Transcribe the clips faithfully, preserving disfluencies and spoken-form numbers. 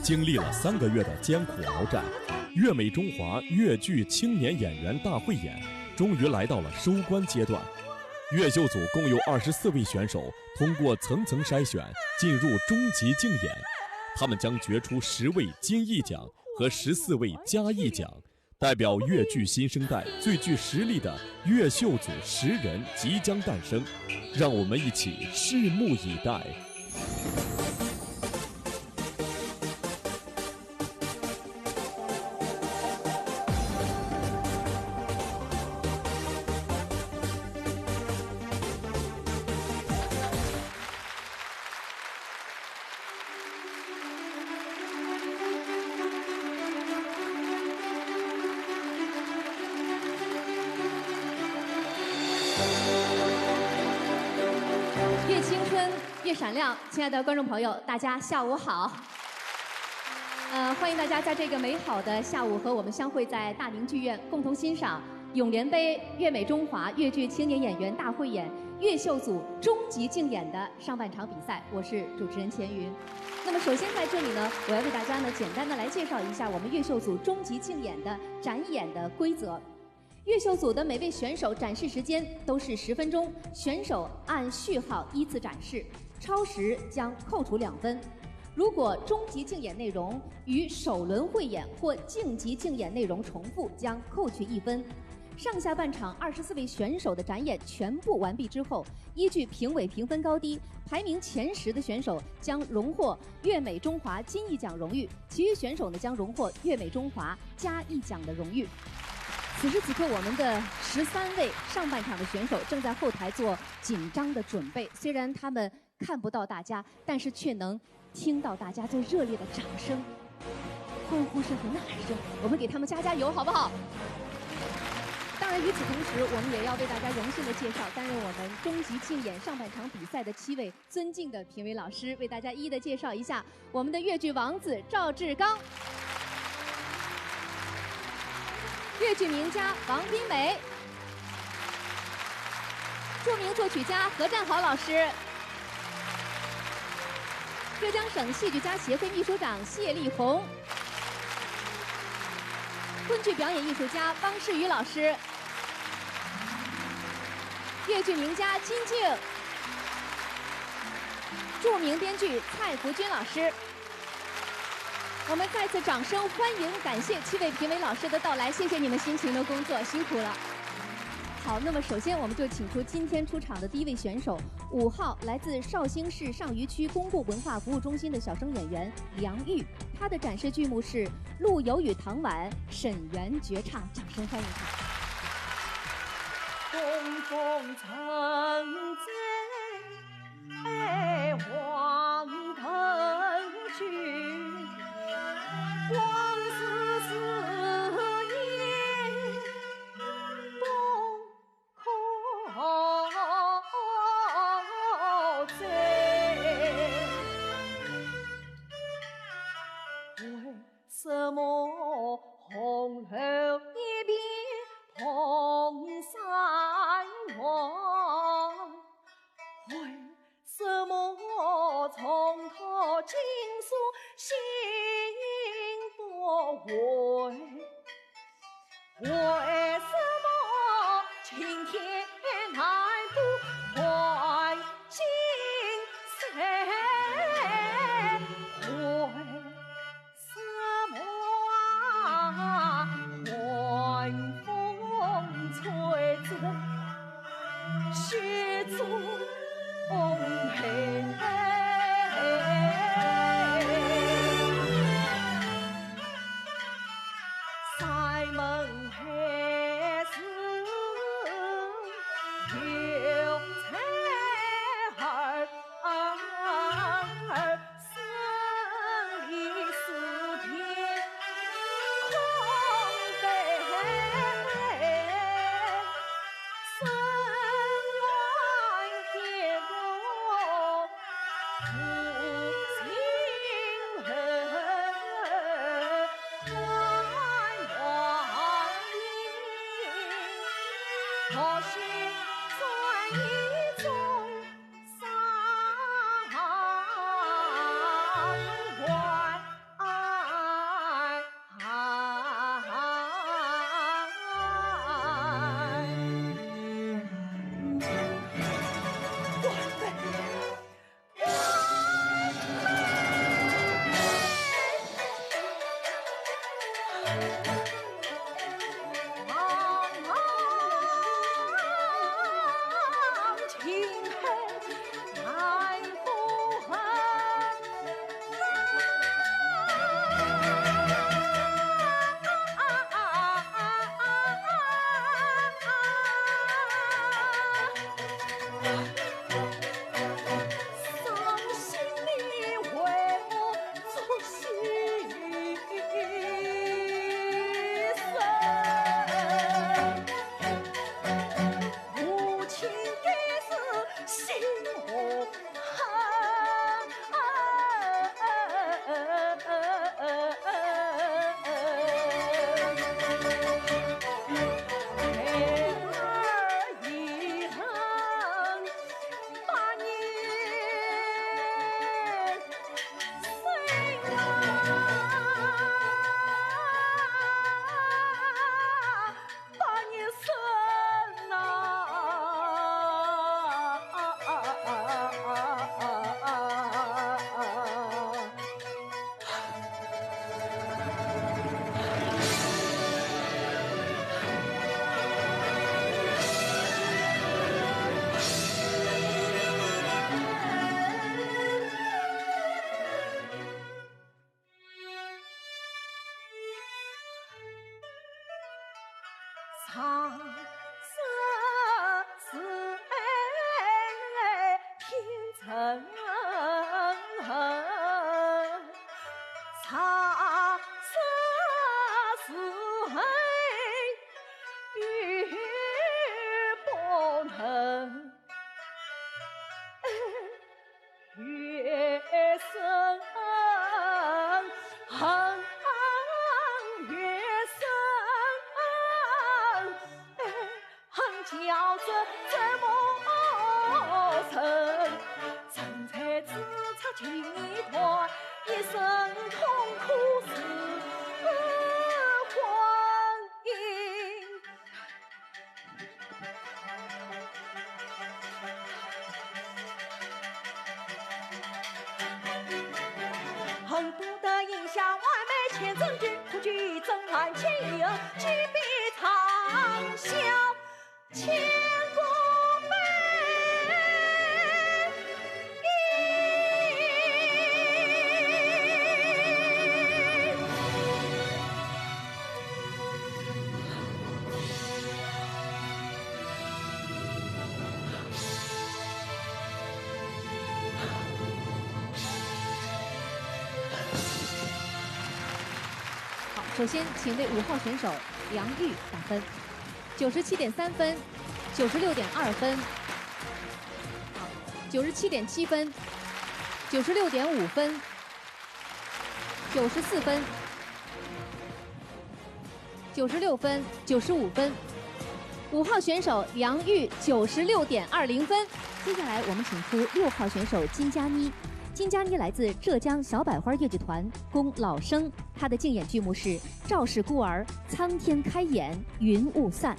经历了三个月的艰苦鏖战，越美中华越剧青年演员大汇演终于来到了收官阶段。越秀组共有二十四位选手通过层层筛选进入终极竞演，他们将决出十位金艺奖和十四位嘉艺奖，代表越剧新生代最具实力的越秀组十人即将诞生，让我们一起拭目以待。越青春越闪亮，亲爱的观众朋友，大家下午好。呃，欢迎大家在这个美好的下午和我们相会在大宁剧院，共同欣赏永联杯越美中华越剧青年演员大汇演越秀组终极竞演的上半场比赛。我是主持人钱云。那么首先在这里呢，我要为大家呢简单的来介绍一下我们越秀组终极竞演的展演的规则。越秀组的每位选手展示时间都是十分钟，选手按序号依次展示，超时将扣除两分。如果终极竞演内容与首轮汇演或晋级竞演内容重复，将扣去一分。上下半场二十四位选手的展演全部完毕之后，依据评委评分高低，排名前十的选手将荣获越美中华金艺奖荣誉，其余选手呢将荣获越美中华嘉艺奖的荣誉。此时此刻，我们的十三位上半场的选手正在后台做紧张的准备，虽然他们看不到大家，但是却能听到大家最热烈的掌声、欢呼声和呐喊声。我们给他们加加油，好不好？当然，与此同时，我们也要为大家荣幸的介绍担任我们终极竞演上半场比赛的七位尊敬的评委老师，为大家一一的介绍一下我们的越剧王子赵志刚、越剧名家王斌梅、著名作曲家何占豪老师、浙江省戏剧家协会秘书长谢丽红、昆剧表演艺术家汪世宇老师、越剧名家金靖、著名编剧蔡福君老师。我们再次掌声欢迎，感谢七位评委老师的到来，谢谢你们辛勤的工作，辛苦了。好，那么首先我们就请出今天出场的第一位选手，五号，来自绍兴市上虞区工部文化服务中心的小生演员梁玉，她的展示剧目是《陆游与唐婉》沈园绝唱，掌声欢迎她。长生死爱天成恨，长生死爱与不能。 越深恨越深，恨叫人怎么忍？人在咫尺情意断，一生痛苦是光阴。 恨不得饮下万杯千层酒，苦酒斟酌千言，举杯长啸千古悲。 好，首先请为五号选手梁玉打分，九十七点三分，九十六点二分，好，九十七点七分，九十六点五分，九十四分，九十六分，九十五分。五号选手梁玉九十六点二零分。接下来我们请出六号选手金佳妮。金佳妮来自浙江小百花越剧团，功老生。她的竞演剧目是《赵氏孤儿》《苍天开眼》《云雾散》。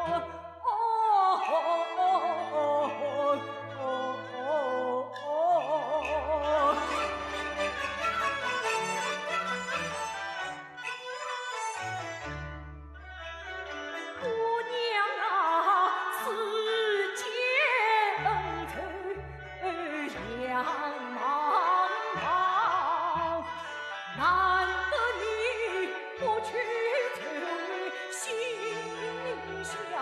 姑娘啊，世间走两茫茫，难得你不去愁，心相关。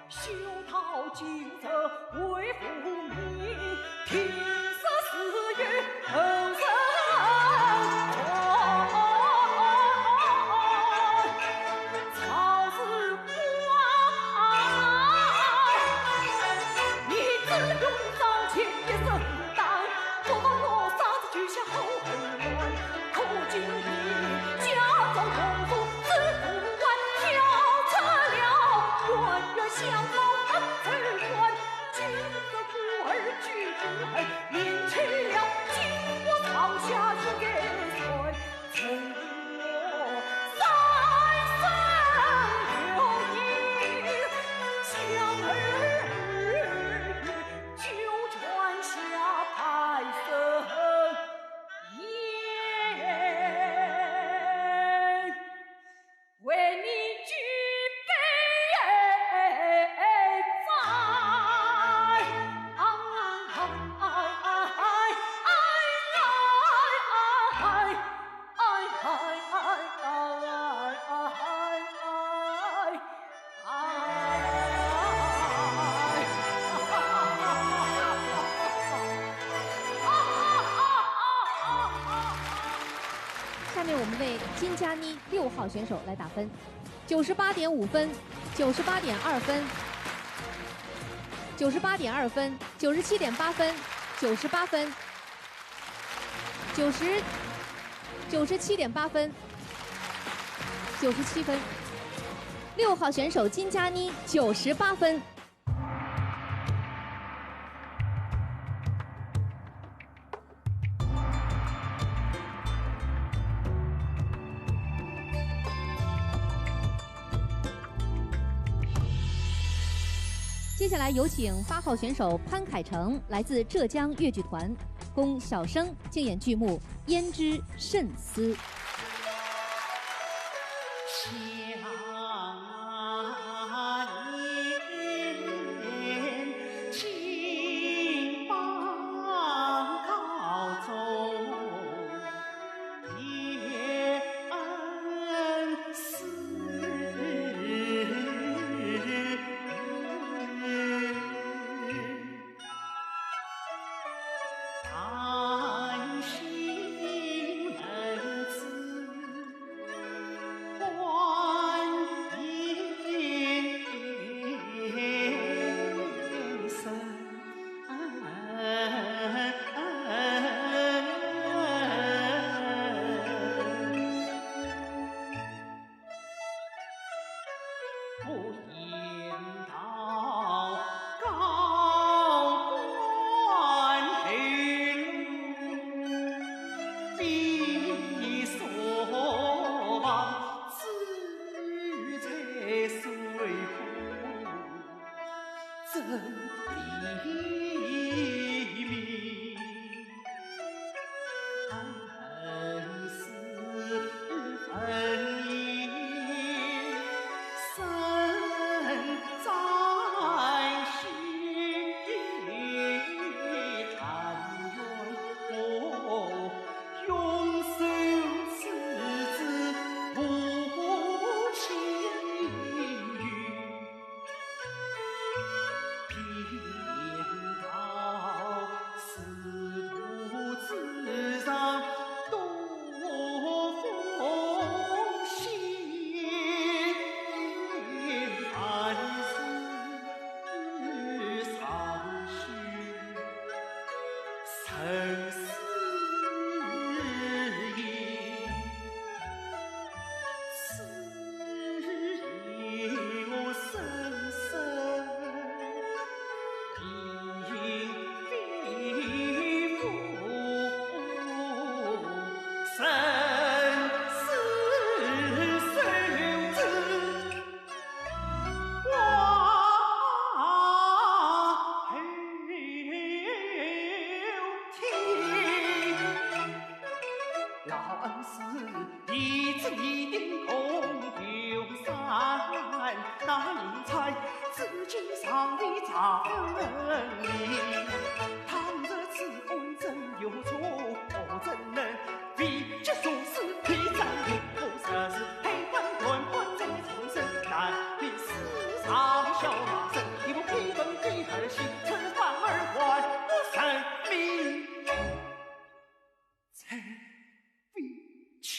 修道今日为父命，听说是与后人传。曹氏官，你只用上前一声，但不把我杀死，就像后后院。可今你家中同族，只顾玩跳出了，远远相望恩仇断。今日孤儿举孤儿，免去了巾帼上下一个穿。 下面我们为金佳妮六号选手来打分，九十八点五分，九十八点二分，九十八点二分，九十七点八分，九十八分，九十，九十七点八分，九十七分。六号选手金佳妮九十八分。 接下来有请八号选手潘凯成，来自浙江越剧团，供小生竞演剧目《胭脂慎思》。唐李赵分离，倘若此番真有错，我怎能为这种事被斩于我？若是配官断判在重审，难免世上笑骂声。你不配本的儿媳，此番而还我人命。在 为情。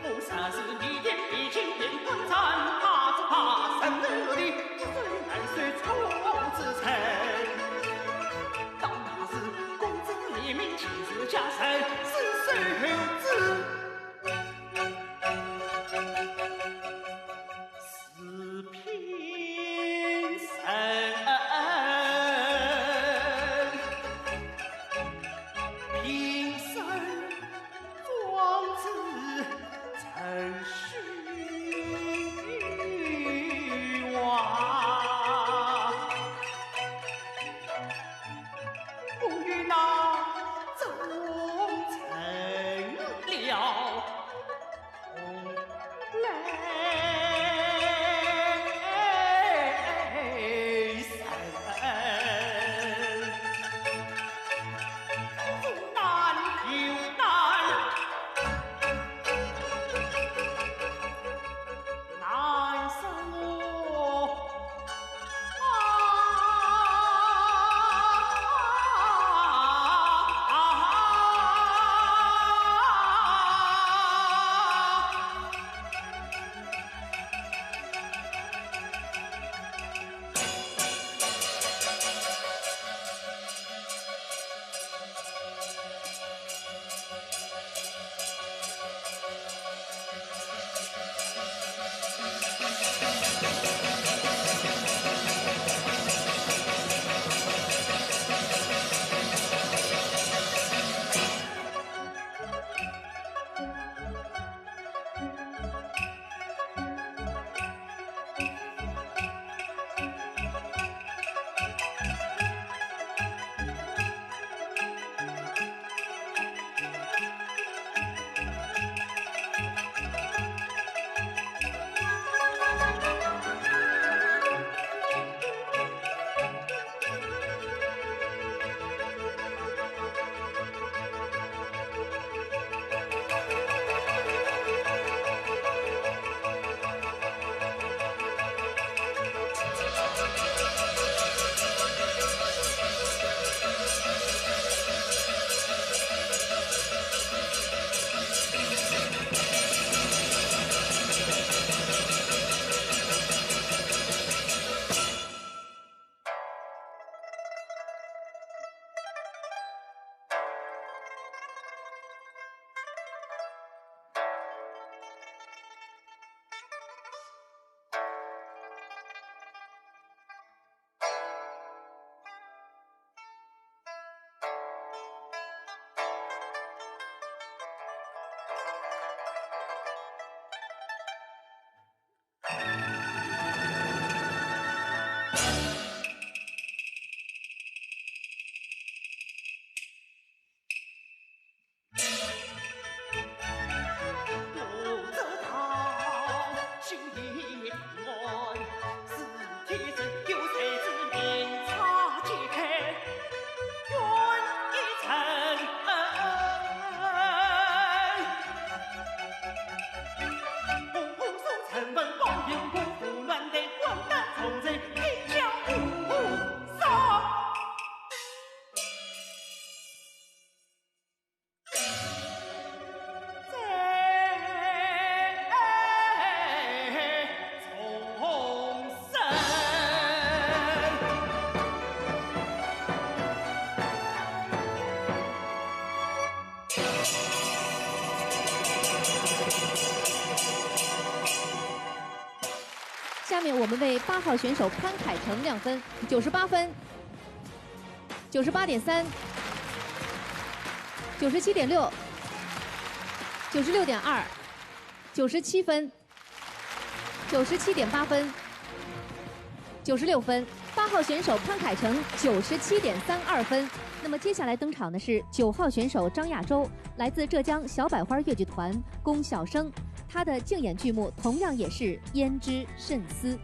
我若是逆天，必定连环斩，怕只怕人头落地，不知难受错之人。到那时，公正廉明，尽是家人，是谁有知？ 是平生，平生壮志成虚妄。 不与那忠臣了同来。苦难又难，难受。 下面我们为八号选手潘凯成亮分，九十八分，九十八点三，九十七点六，九十六点二，九十七分，九十七点八分，九十六分。八号选手潘凯成九十七点三二分。那么接下来登场的是九号选手张亚洲，来自浙江小百花越剧团宫晓声，她的竞演剧目同样也是《胭脂慎思》。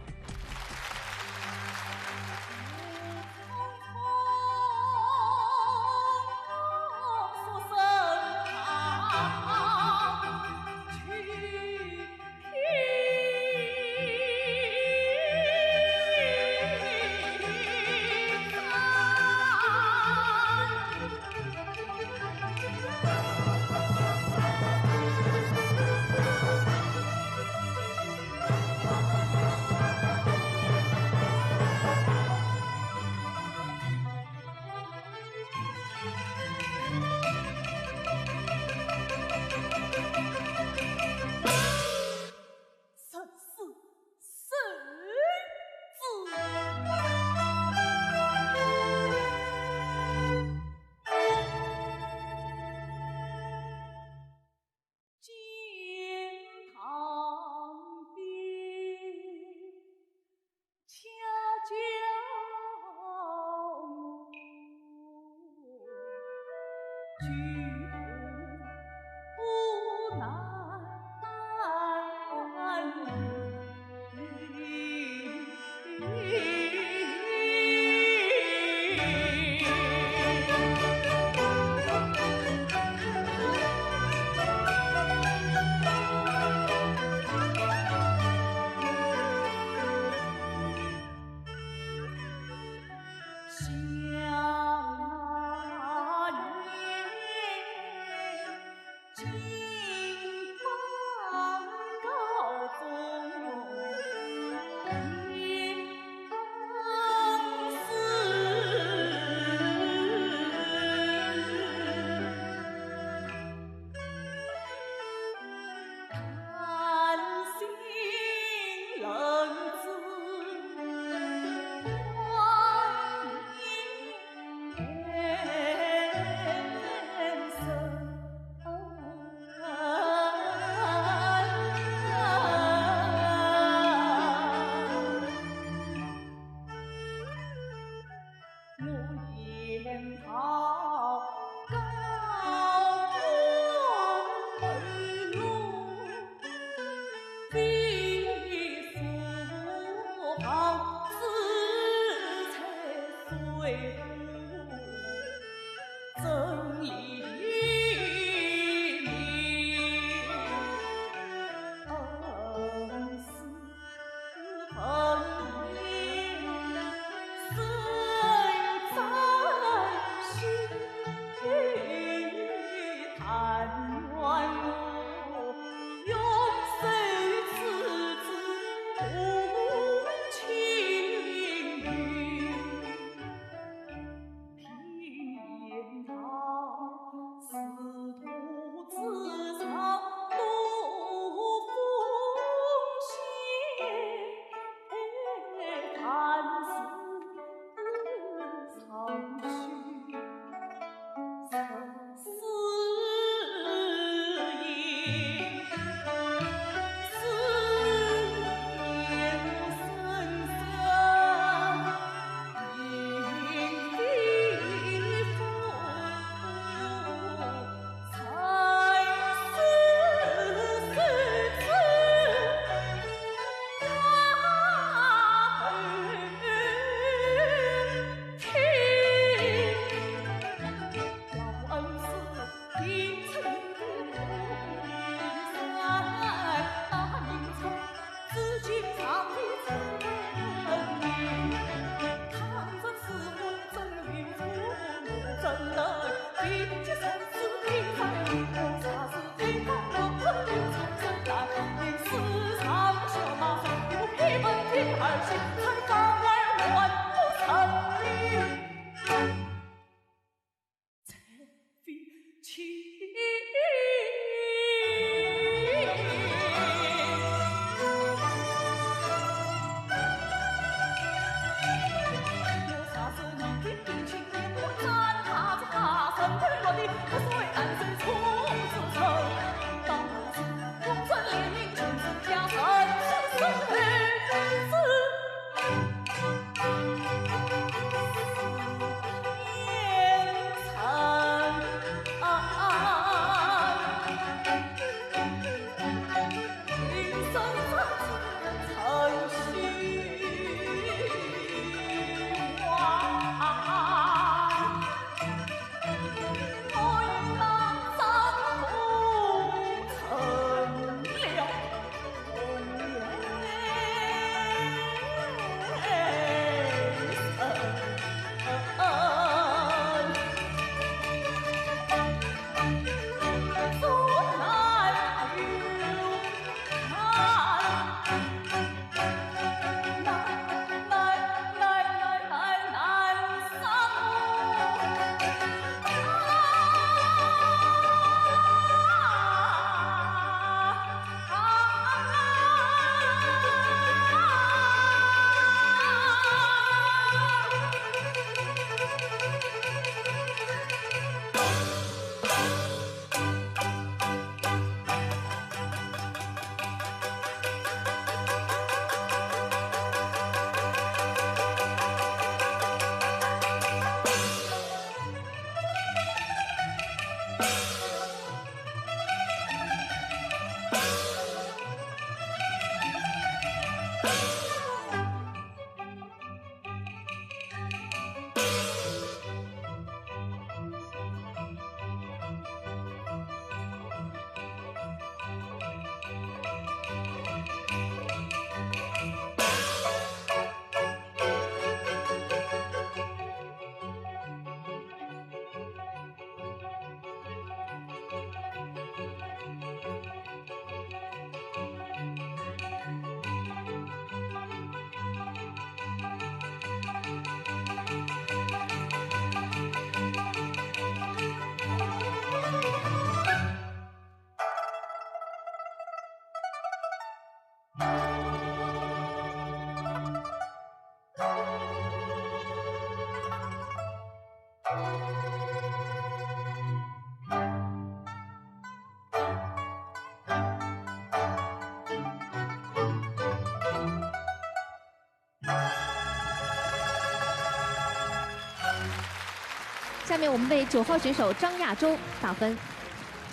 下面我们为九号选手张亚洲打分，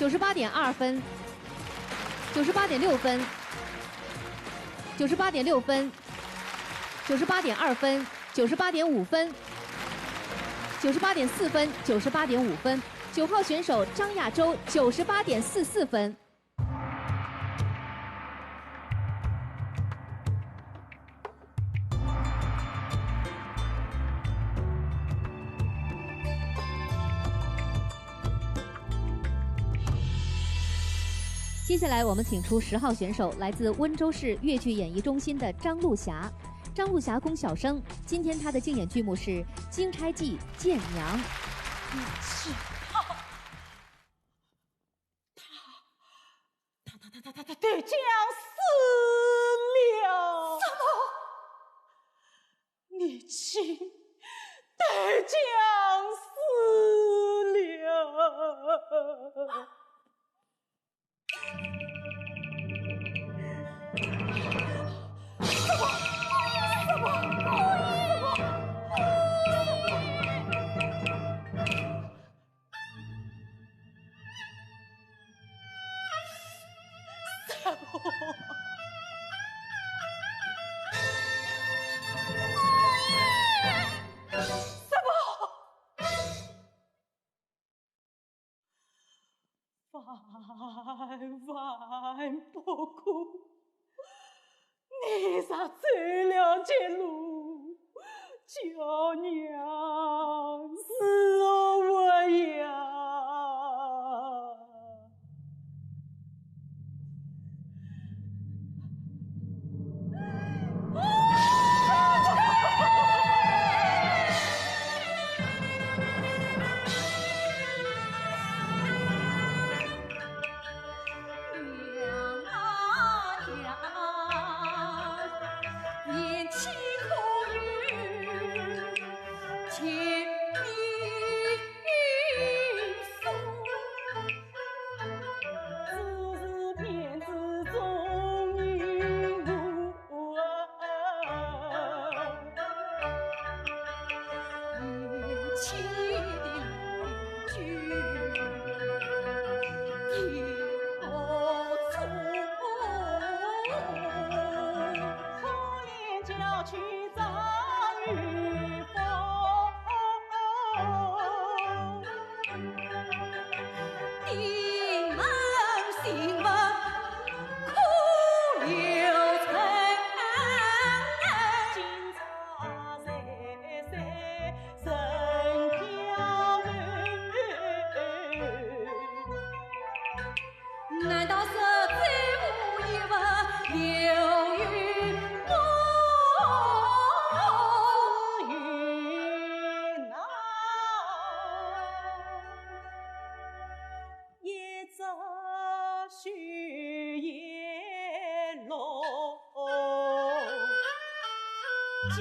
九十八点二分，九十八点六分，九十八点六分，九十八点二分，九十八点五分，九十八点四分，九十八点五分。九号选手张亚洲九十八点四四分。 接下来，我们请出十号选手，来自温州市越剧演艺中心的张璐霞。张璐霞，宫小生，今天她的竞演剧目是《金钗记·贱娘》。你是他，他，他，他，他，他，他都讲死了。什么？你亲都讲死了。 什么？万万不可！你若走了这路，叫娘如何活呀？ 难道是最后一分留于我？一朝雪雁落江。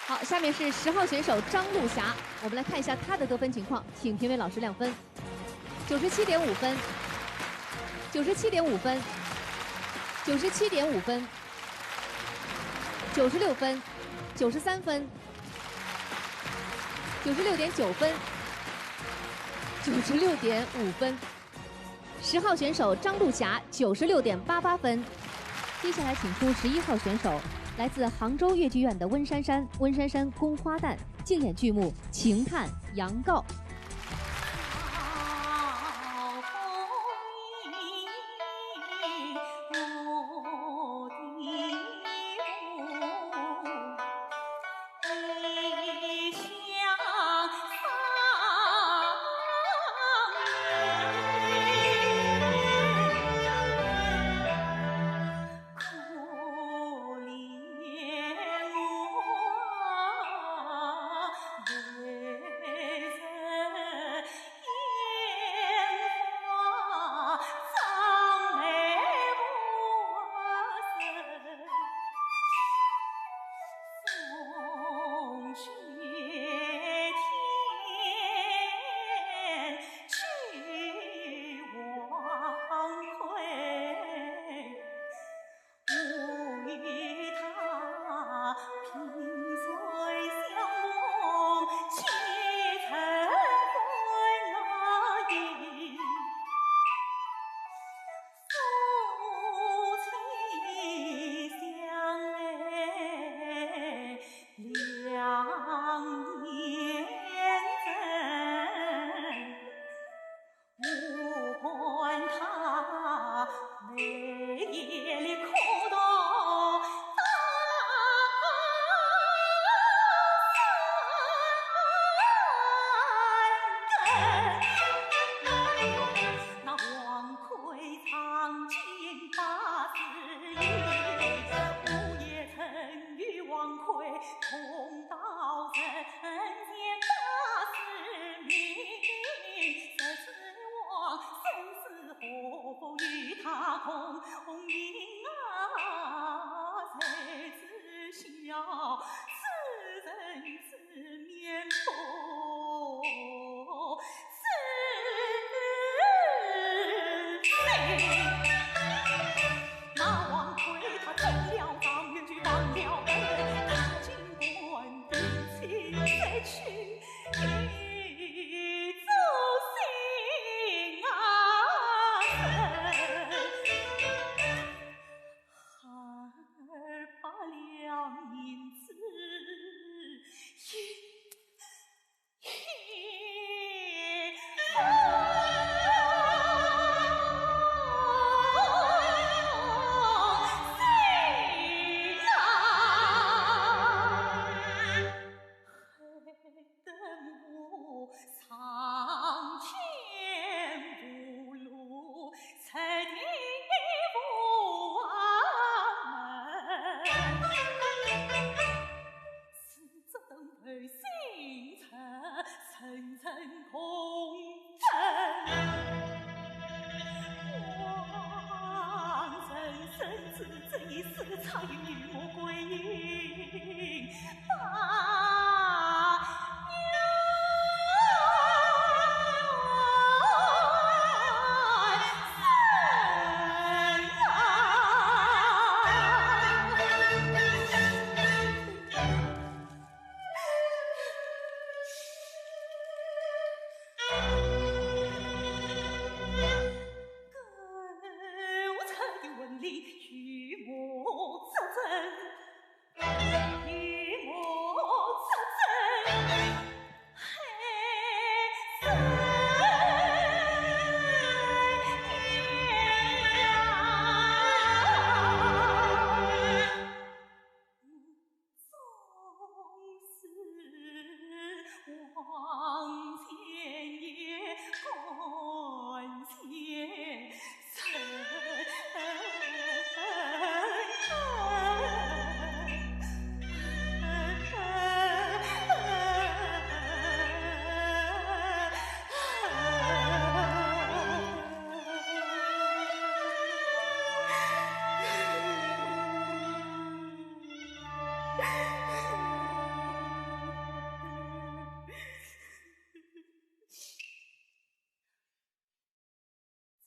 好，下面是十号选手张璐霞，我们来看一下她的得分情况，请评委老师亮分。九十七点五分，九十七点五分，九十七点五分，九十六分，九十三分，九十六点九分，九十六点五分。十号选手张璐霞九十六点八八分。接下来请出十一号选手，来自杭州越剧院的温珊珊，温珊珊宫花旦，竞演剧目《情探杨告》。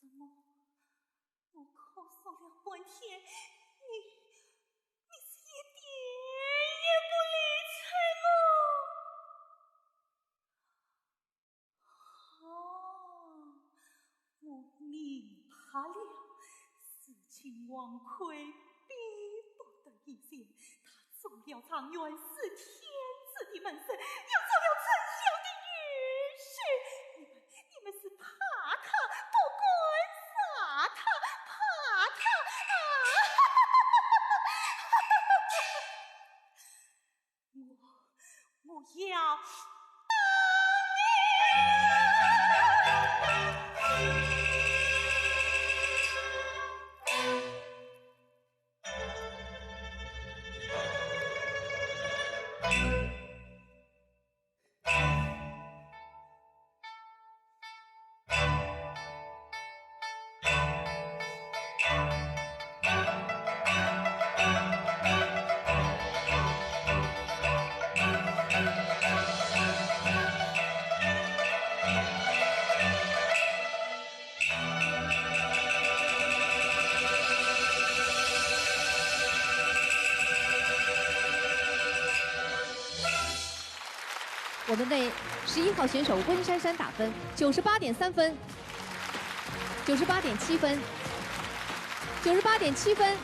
怎么，我哭诉了半天，你，你是一点也不理睬我？哦，我明白了，是秦王魁比不得一仙，他中了状元是天子的门生，又中了丞相的女婿，你们，你们是怕他，不敢杀他，怕他啊！我，我要打你！我们为十一号选手温珊珊打分，九十八点三分，九十八点七分，九十八点七分，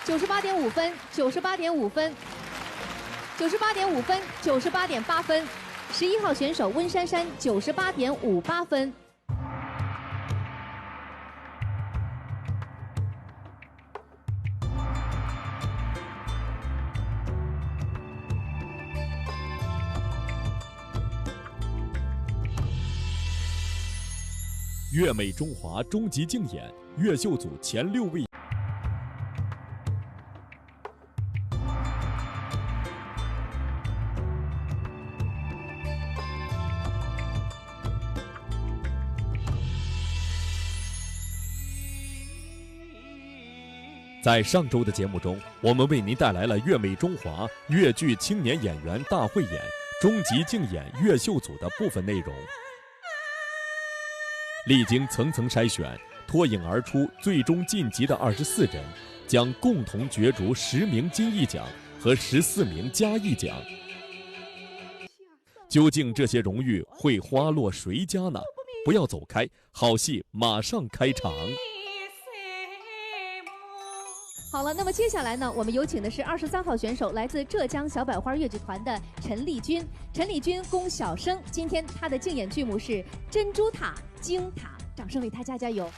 九十八点五分，九十八点五分，九十八点五分，九十八点八分。十一号选手温珊珊九十八点五八分。 月美中华终极竞演，越秀组前六位。 在上周的节目中，我们为您带来了越美中华越剧青年演员大汇演终极竞演越秀组的部分内容。历经层层筛选，脱颖而出，最终晋级的二十四人，将共同角逐十名金艺奖和十四名嘉艺奖。究竟这些荣誉会花落谁家呢？不要走开， 好戏马上开场。好了，那么接下来呢，我们有请的是二十三号选手，来自浙江小百花越剧团的陈丽君。陈丽君，宫晓声，今天她的竞演剧目是《珍珠塔》惊塔，掌声为她加加油。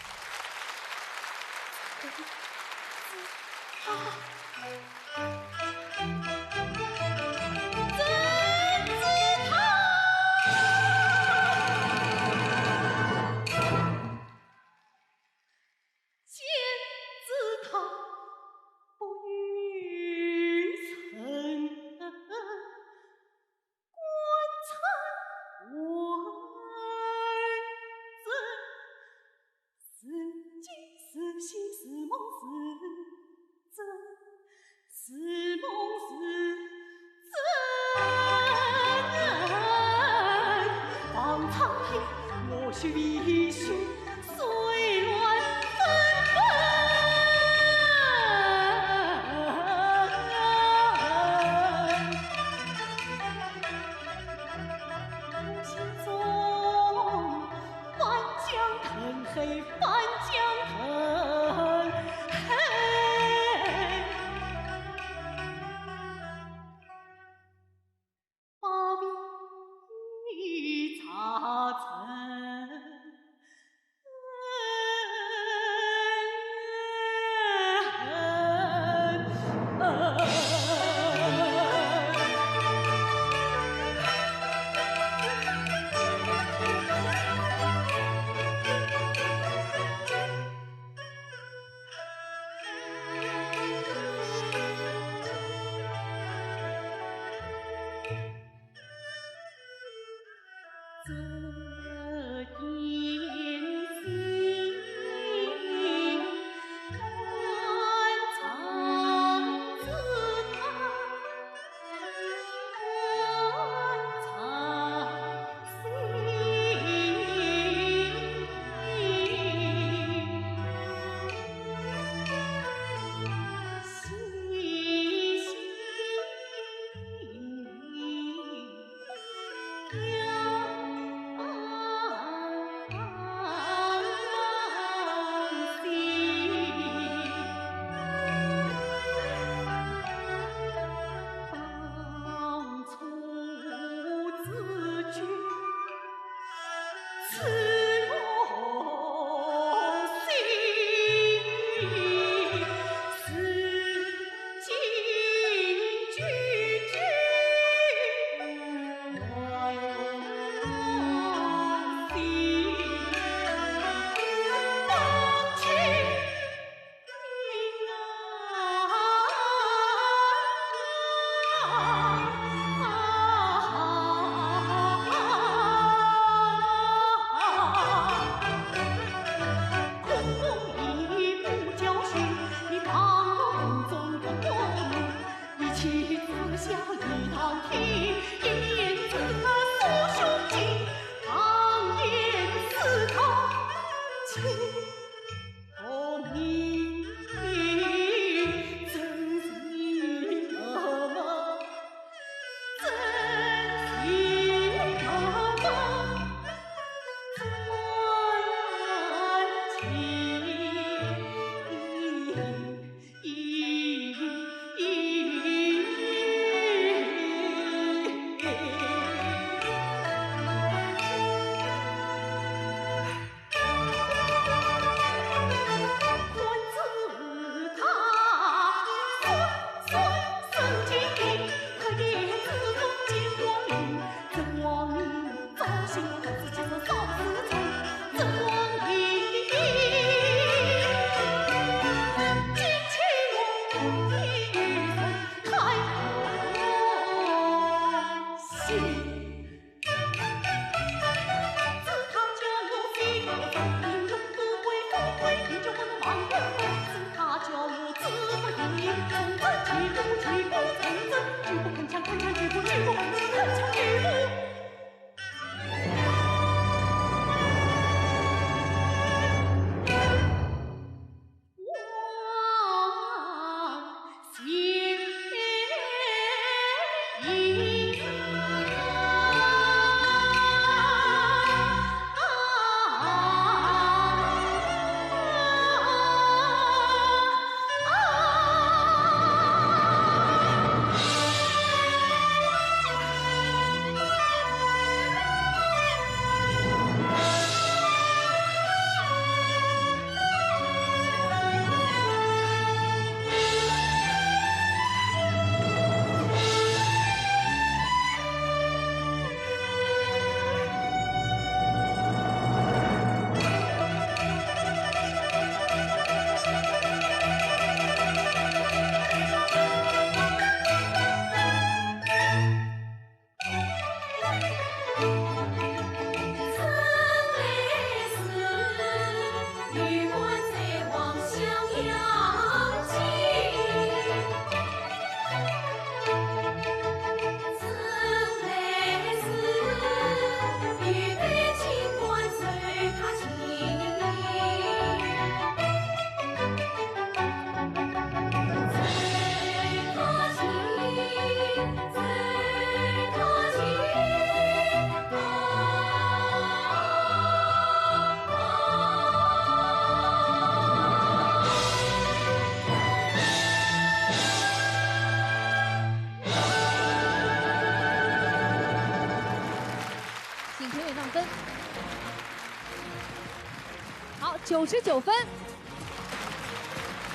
九十九分，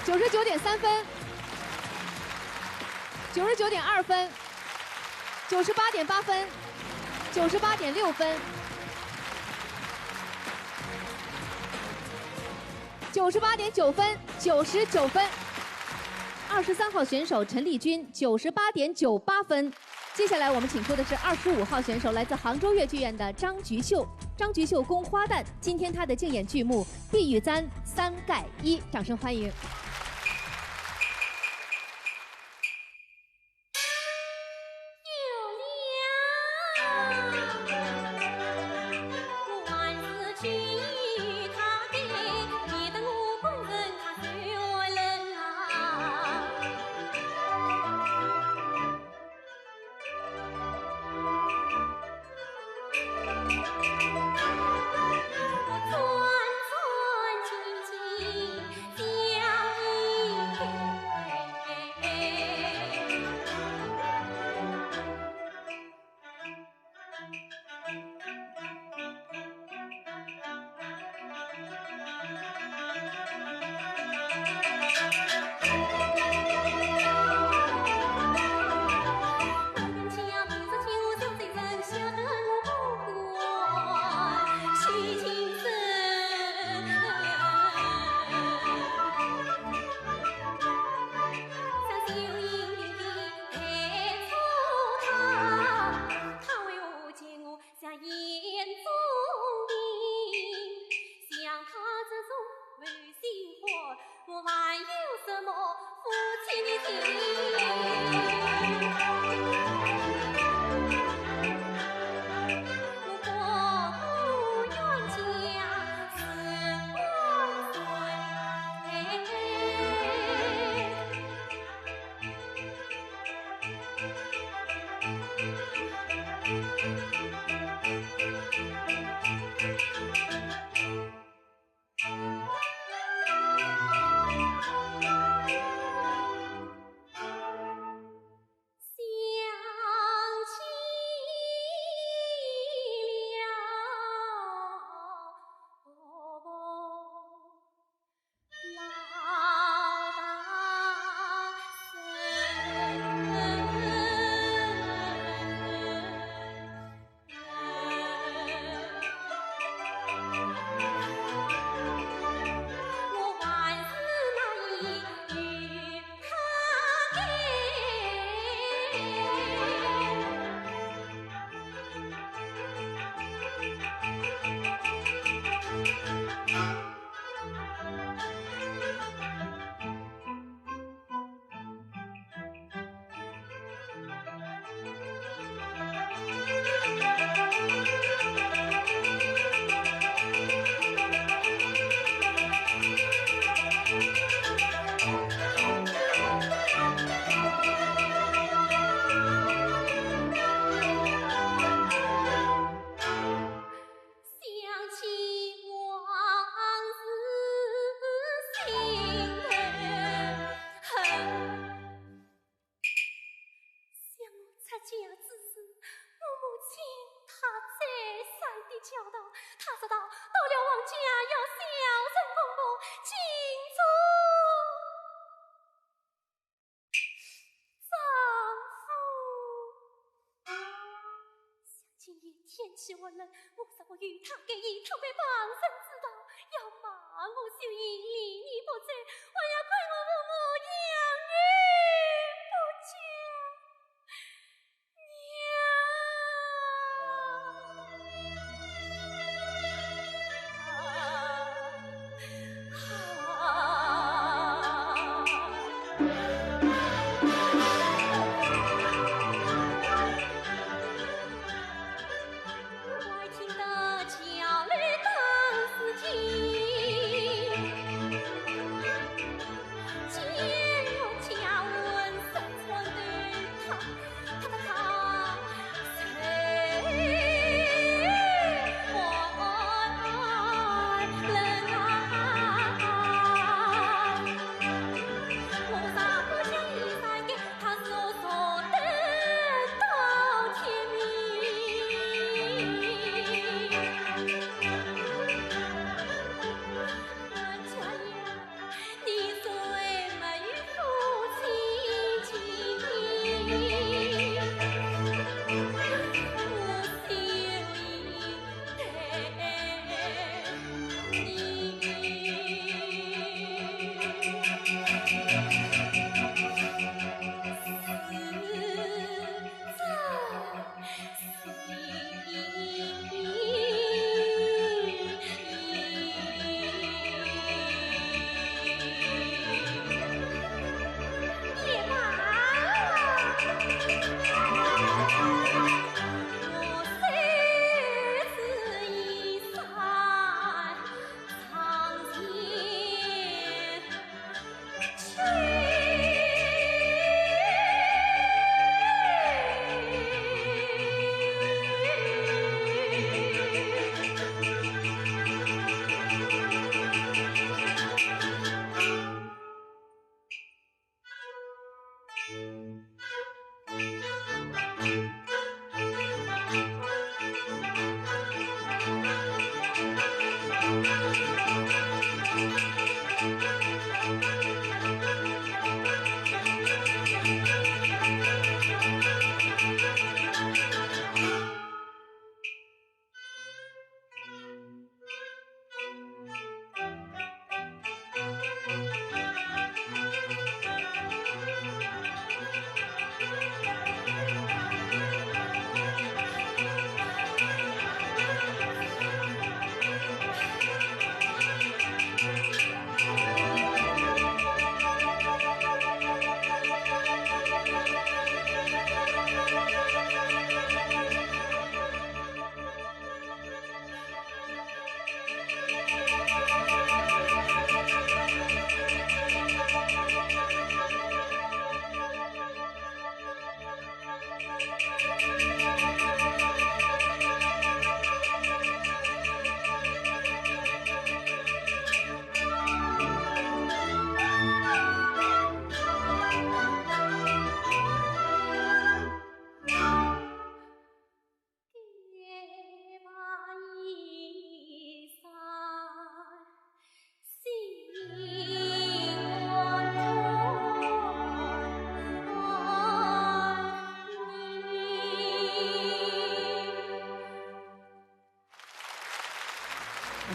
九十九点三分，九十九点二分，九十八点八分，九十八点六分，九十八点九分，九十九分。二十三号选手陈丽君九十八点九八分。接下来我们请出的是二十五号选手，来自杭州越剧院的张菊秀。张菊秀宫花旦，今天她的竞演剧目《碧玉簪》三盖一，掌声欢迎。想我出嫁之时，我母亲她再三的教导，她说道，到了王家要孝顺公婆，敬重丈夫。想今夜天气寒冷，我若不与她盖衣，她会旁人知道，要骂我秀英礼义不周，还要怪我父母养育不教。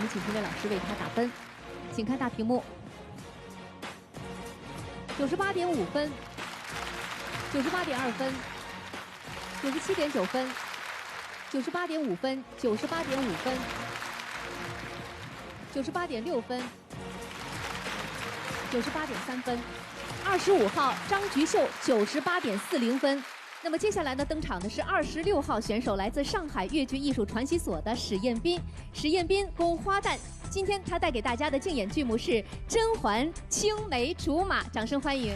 请评委老师为他打分，请看大屏幕。九十八点五分，九十八点二分，九十七点九分，九十八点五分，九十八点五分，九十八点六分，九十八点三分。二十五号张菊秀九十八点四零分。那么接下来呢，登场的是二十六号选手，来自上海越剧艺术传习所的史艳斌。史艳斌，宫花旦。今天他带给大家的竞演剧目是《甄嬛青梅竹马》，掌声欢迎。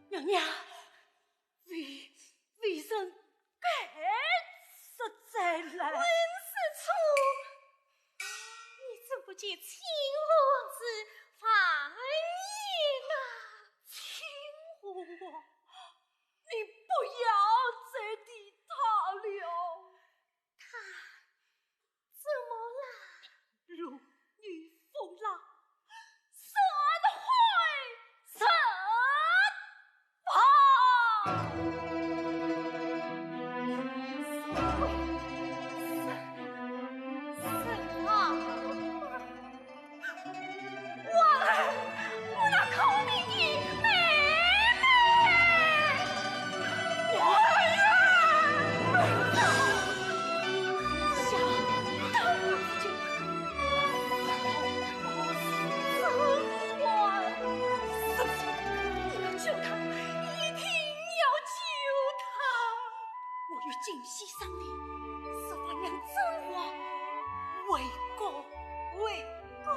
娘娘， 为，为人该死在来。温子初，你怎不见亲王之法眼啊？亲王？你不要再提他了。他怎么了？如遇风浪，山会震。 啊！我儿，我那苦命的妹妹！我儿啊！想当年， 你要救她，一定要救她！我与金喜商定，设法让甄嬛回宫。回宫？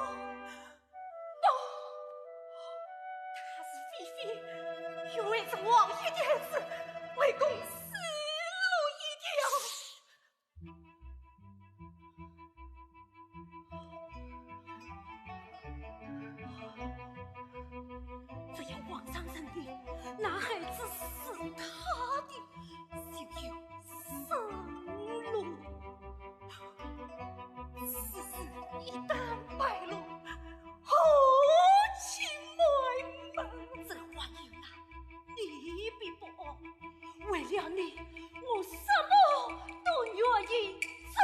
不，她是非非，要为这王爷的儿子回宫死路一条。 只要皇上认定那孩子是他的，就有生路。此事一旦败露，后宫满门。这王爷啊， 你必不安，为了你，我什么都愿意做。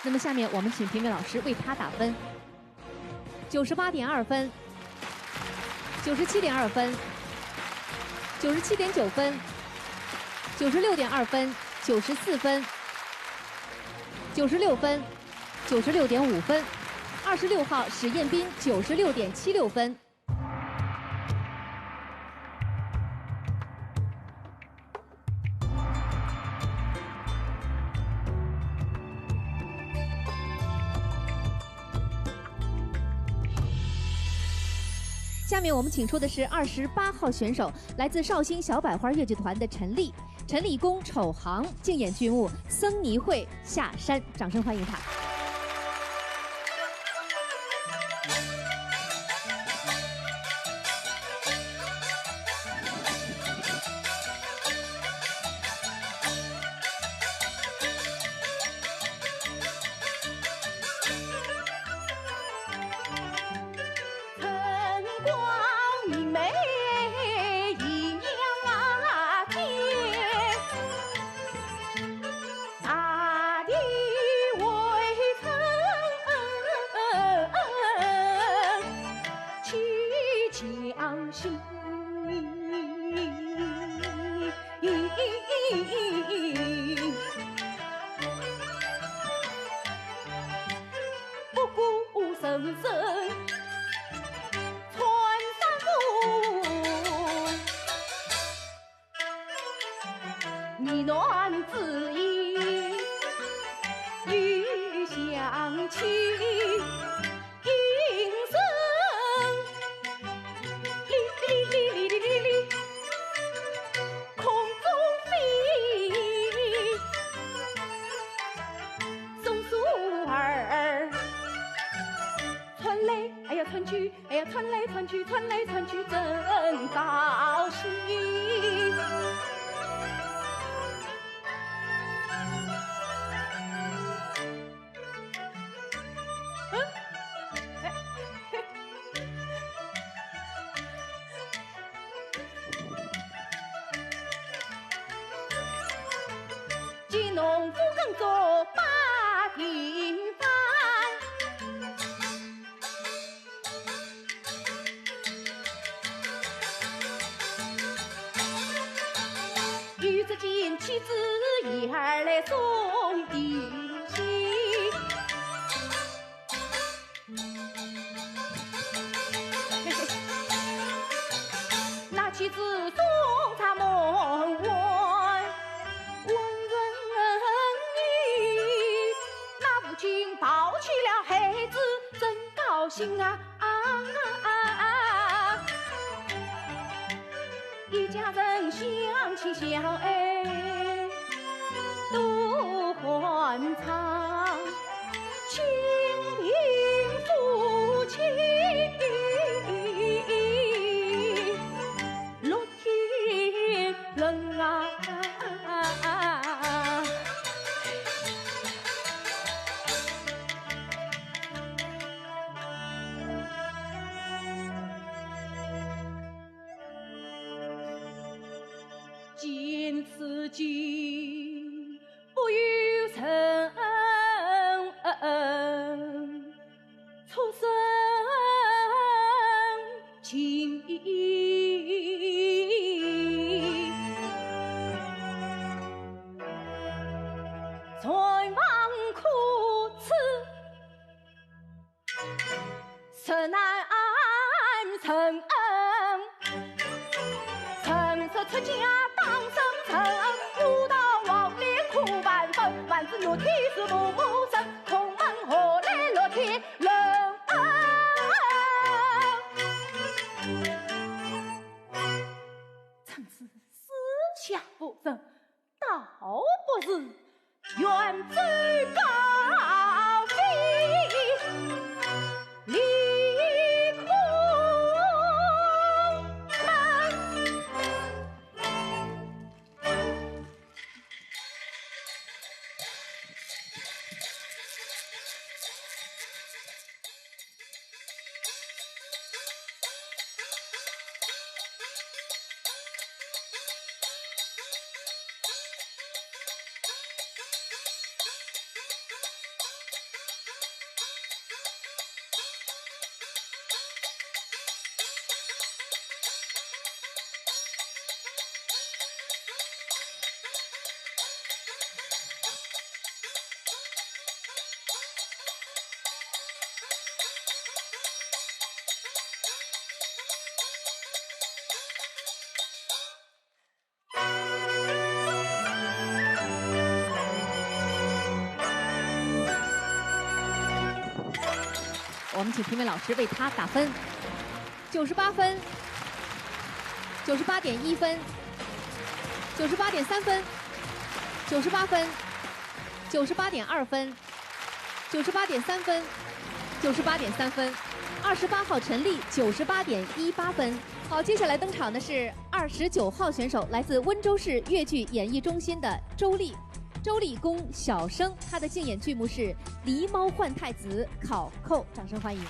那么下面我们请评委老师为他打分。九十八点二分，九十七点二分，九十七点九分，九十六点二分，九十四分，九十六分，九十六点五分。二十六号史艳斌九十六点七六分。 下面我们请出的是二十八号选手，来自绍兴小百花越剧团的陈丽。陈丽攻丑行，竞演剧目《僧尼会下山》，掌声欢迎她。孩子真高兴啊！啊啊啊啊！一家人相亲相爱多欢畅，亲近夫妻乐天伦啊！ 见此景，不由人出生情。全忘可耻， 实难承恩，人说出家当生存，我道黄连苦半分，万子乐天是父母生，孔孟何来乐天论恩。臣子膝下无人， 倒不如远走高飞，离孔门。 我们请评委老师为他打分。九十八分，九十八点一分，九十八点三分，九十八分，九十八点二分，九十八点三分，九十八点三分。二十八号陈丽九十八点一八分。好，接下来登场的是二十九号选手，来自温州市越剧演艺中心的周丽。 周丽宫小生，她的竞演剧目是《狸猫换太子》考扣，掌声欢迎。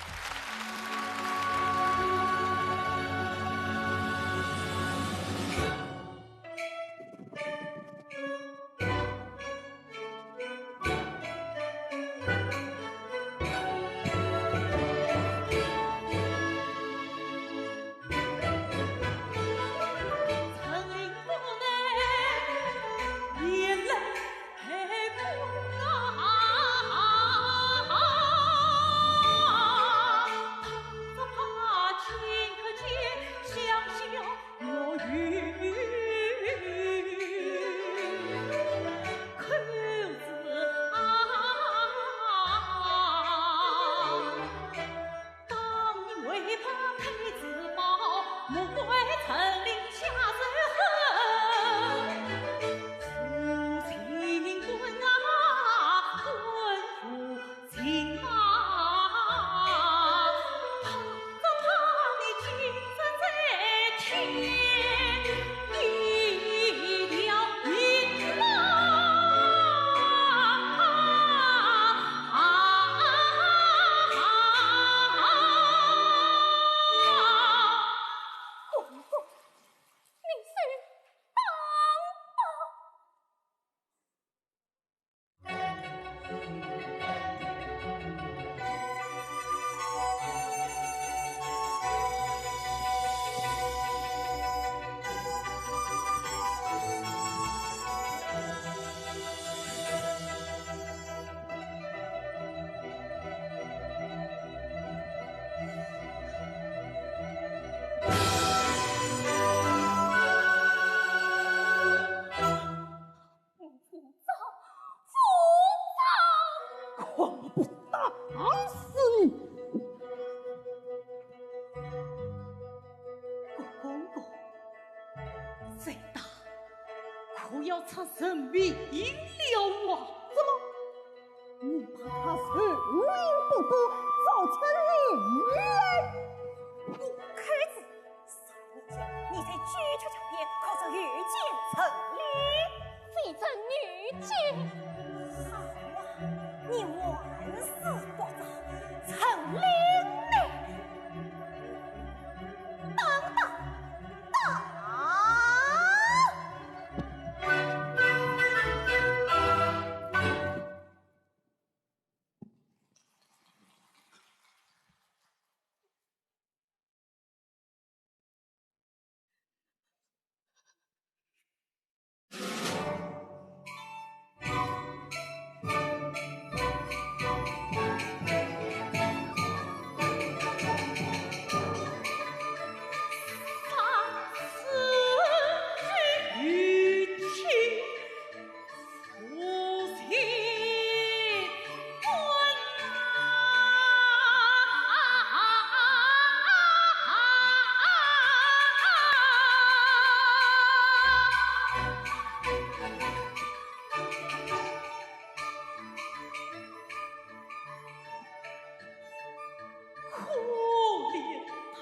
打死你！郭公公，再打可要出人命了啊！怎么？你怕他受命不顾，造成连累？你看这 你在九曲桥边可曾遇见陈琳？非曾遇见。好啊，你万死不招，陈琳呢？当当当！可怜他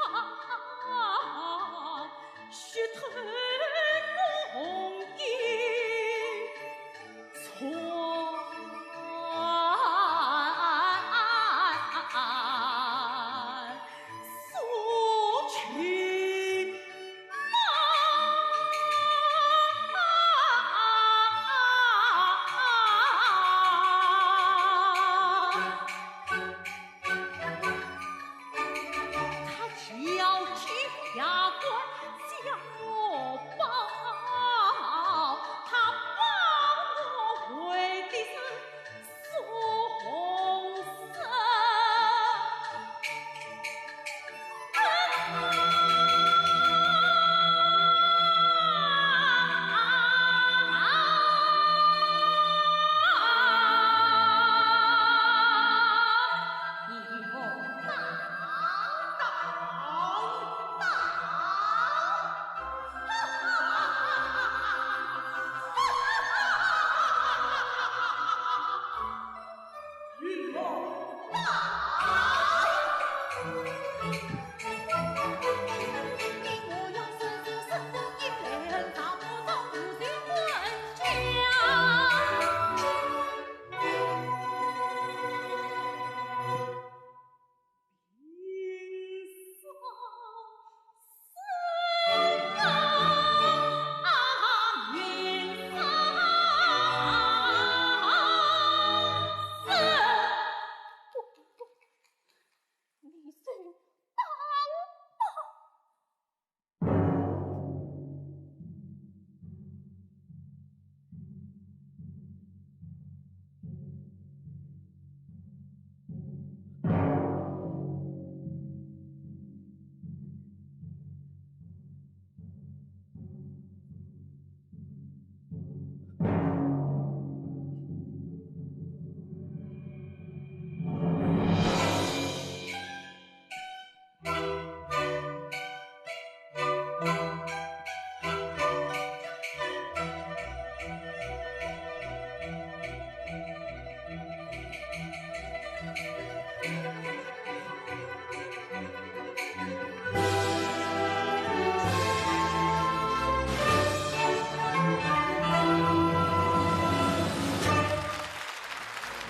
血透功名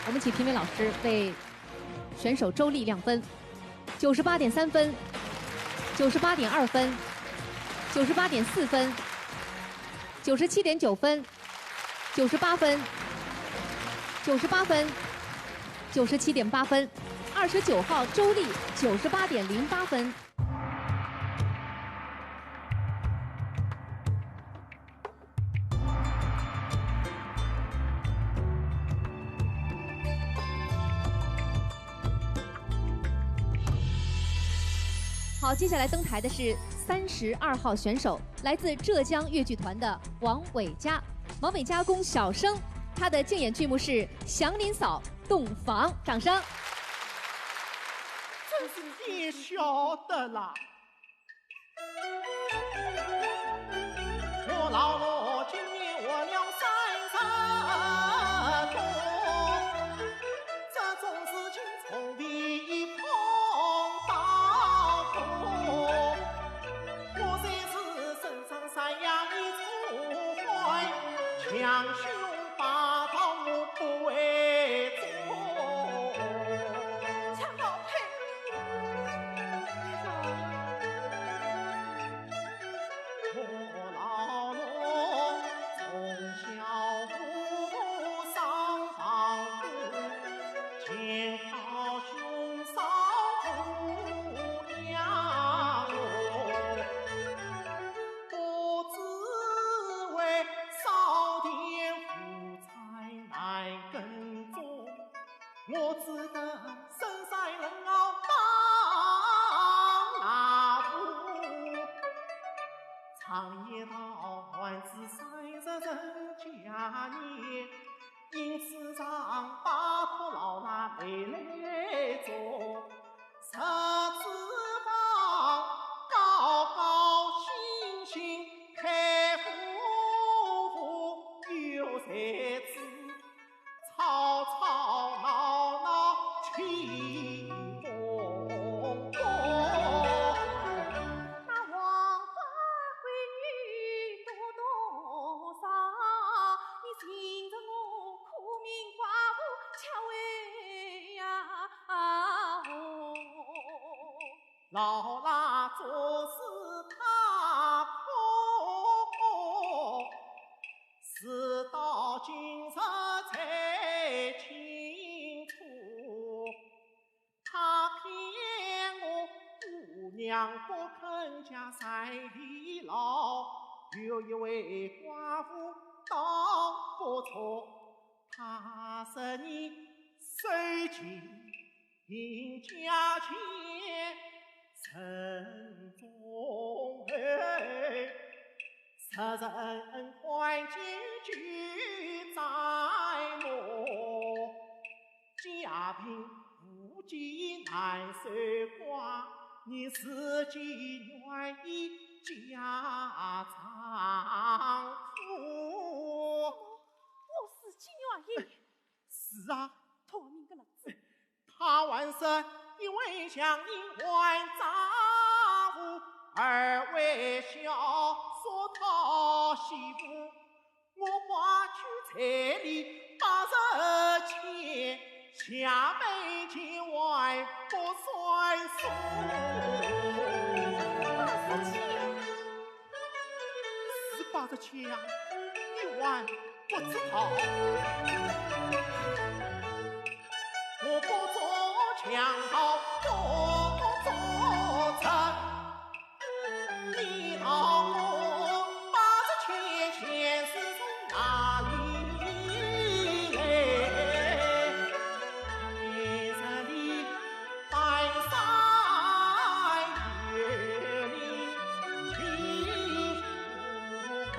我们请评委老师为选手周丽亮分。 九十八点三分，九十八点二分，九十八点四分，九十七点九分，九十八分，九十八分，九十七点八分，二十九号周丽九十八点零八分。 好，接下来登台的是三十二号选手，来自浙江越剧团的王伟嘉。王伟嘉工小生，他的竞演剧目是《祥林嫂洞房》，掌声。你晓得啦。我老母今年活了三十多，这种事情从未碰到过。我虽是身上三样的错坏，强凶霸道我不会做。恰好配。我老母从小父丧亡故，见到兄嫂抚养我，不知为少年无才难耕种。 我只得深山冷坳当那户，常言道，男子三十成家业，因此常拜托老衲妹来做。十指房高高兴兴开夫妇，有才子 吵吵闹闹起风波。那黄花闺女多多少，你寻着我苦命寡妇吃味呀哦。老衲做事太苦。 事到今日才清楚，他骗我，姑娘不肯嫁在里老，有一位寡妇倒不错，她是你手机 人家见人中哎，十人看见就在我，家贫无计难守寡，你自己愿意嫁丈夫。我自己愿意。是啊，托你个老子。 他还说，一位乡邻还丈夫，二位小叔讨媳妇。我花去彩礼八十千，下面千万不算数。八十千？是八十千呀，一万 不知道。我不做强盗，不做贼，你道我八十千钱是从哪里来？你这里 半山越岭起伏高，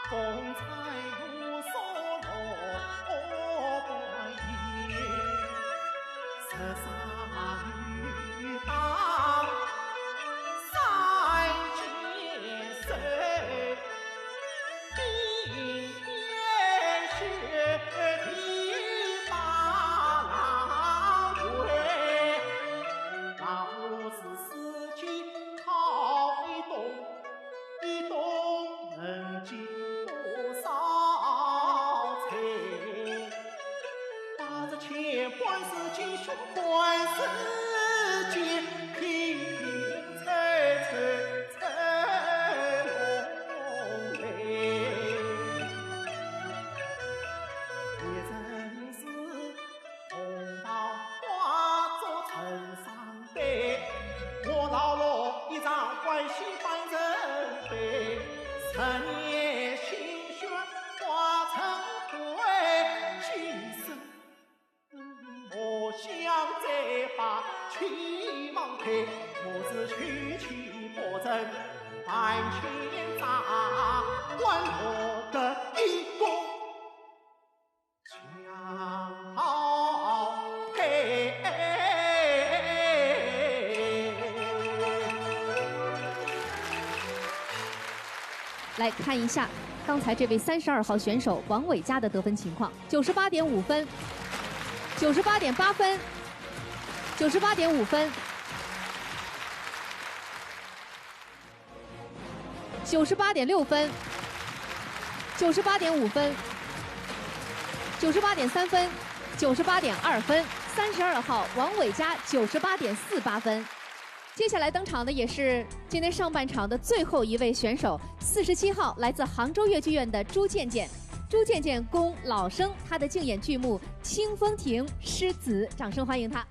风吹雨洒落花叶，十山雨打山间水。 冰天雪地把郎归，那不是四季靠一冬，一冬能积多少财？八十千半世纪，兄半世纪，拼拼凑凑 凑拢来。也真是同胞花烛成双对，我老罗一场欢喜半成悲，十年心血化成灰，今生 我想再把期望开，我是求其不成，万千家官落得一个强好配。来看一下刚才这位三十二号选手王伟嘉的得分情况：九十八点五分，九十八点八分，九十八点五分，九十八点六分，九十八点五分，九十八点三分，九十八点二分。三十二号王伟嘉九十八点四八分。接下来登场的也是今天上半场的最后一位选手，四十七号，来自杭州越剧院的朱建建。朱建建供老生他的竞演剧目《清风亭》诗词，掌声欢迎他。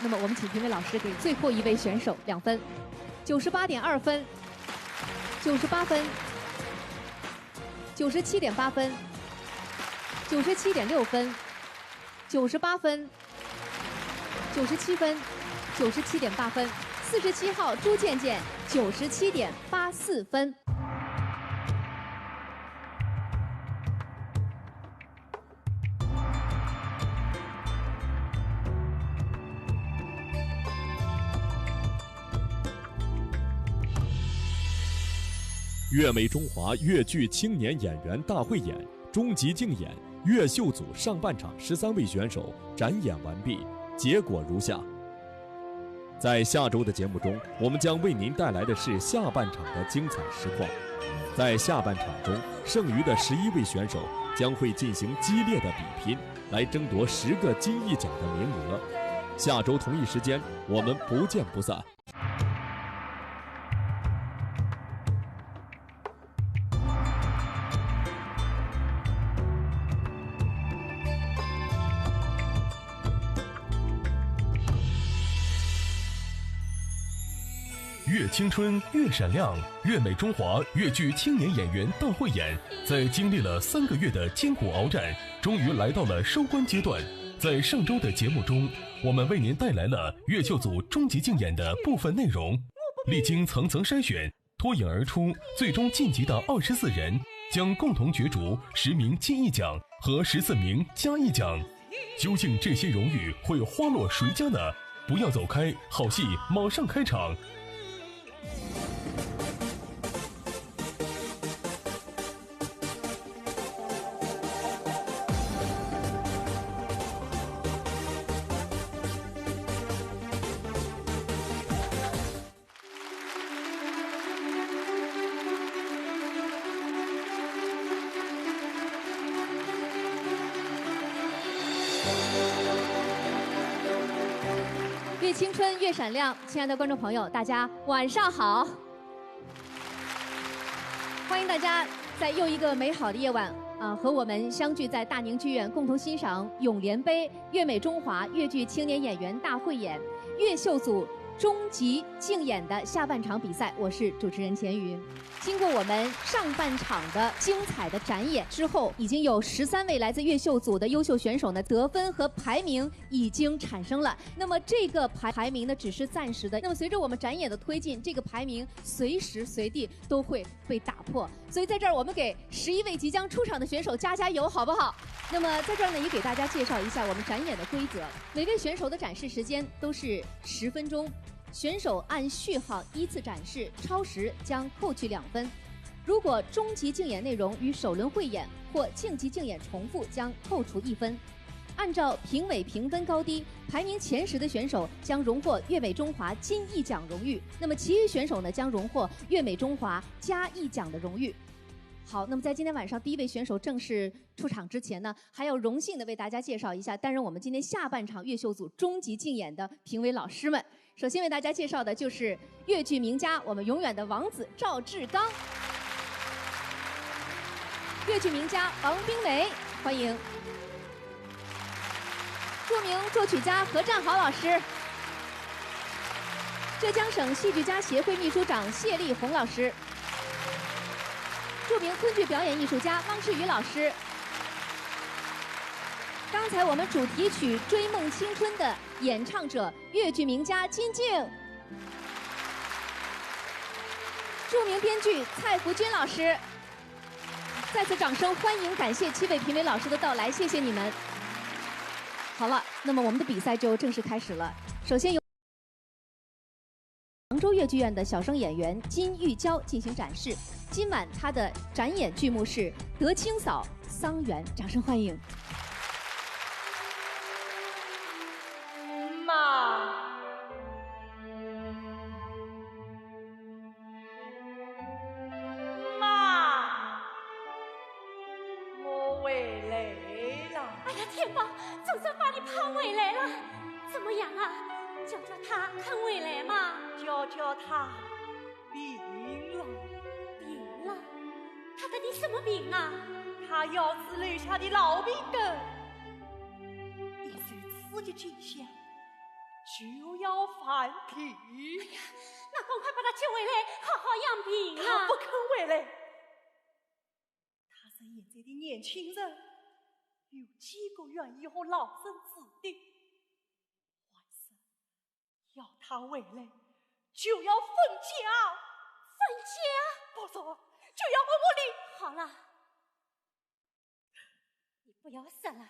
那么我们请评委老师给最后一位选手两分，九十八点二分，九十八分，九十七点八分，九十七点六分，九十八分，九十七分，九十七点八分，四十七号朱健健九十七点八四分。越美中华越剧青年演员大汇演终极竞演越秀组上半场十三位选手展演完毕，结果如下。在下周的节目中，我们将为您带来的是下半场的精彩实况。在下半场中，剩余的十一位选手将会进行激烈的比拼，来争夺十个金一奖的名额。下周同一时间，我们不见不散。越青春越闪亮，越美中华越剧青年演员大汇演，在经历了三个月的艰苦鏖战，终于来到了收官阶段。在上周的节目中，我们为您带来了越秀组终极竞演的部分内容。历经层层筛选，脱颖而出，最终晋级的二十四人将共同角逐十名金一奖和十四名嘉一奖。究竟这些荣誉会花落谁家呢？不要走开，好戏马上开场。越青春越闪亮，亲爱的观众朋友，大家晚上好！欢迎大家在又一个美好的夜晚啊，和我们相聚在大宁剧院，共同欣赏《永联杯》越美中华越剧青年演员大汇演越秀组终极竞演的下半场比赛。我是主持人钱云。经过我们上半场的精彩的展演之后，已经有十三位来自越秀组的优秀选手呢得分和排名已经产生了。那么这个排排名呢只是暂时的，那么随着我们展演的推进，这个排名随时随地都会被打破。所以在这儿，我们给十一位即将出场的选手加加油，好不好？那么在这儿呢，也给大家介绍一下我们展演的规则。每位选手的展示时间都是十分钟，选手按序号依次展示，超时将扣去两分。如果终极竞演内容与首轮汇演或竞技竞演重复，将扣除一分。按照评委评分高低，排名前十的选手将荣获越美中华金一奖荣誉。那么其余选手呢，将荣获越美中华嘉一奖的荣誉。好，那么在今天晚上第一位选手正式出场之前呢，还要荣幸的为大家介绍一下担任我们今天下半场越秀组终极竞演的评委老师们。首先为大家介绍的就是越剧名家，我们永远的王子赵志刚，越剧名家王冰梅，欢迎。著名作曲家何占豪老师，浙江省戏剧家协会秘书长谢丽红老师，著名昆剧表演艺术家汪诗雨老师，刚才我们主题曲《追梦青春》的演唱者越剧名家金靖，著名编剧蔡福君老师。再次掌声欢迎，感谢七位评委老师的到来，谢谢你们。好了，那么我们的比赛就正式开始了。首先由杭州越剧院的小生演员金玉娇进行展示。今晚她的展演剧目是《德清嫂·桑园》，掌声欢迎。妈。 妈，我回来了。哎呀，天宝，总算把你盼回来了。怎么样啊？娇娇她肯回来吗？娇娇她病了。病了？她得的什么病啊？她腰子留下的老病根，一受刺激惊吓，就要犯病。哎呀，那赶快把他接回来，好好养病啊。他不肯回来。他说现在的年轻人，有几个愿意和老人住的？还是要他回来，就要分家。分家？不错，就要和我离。好了，你不要说了。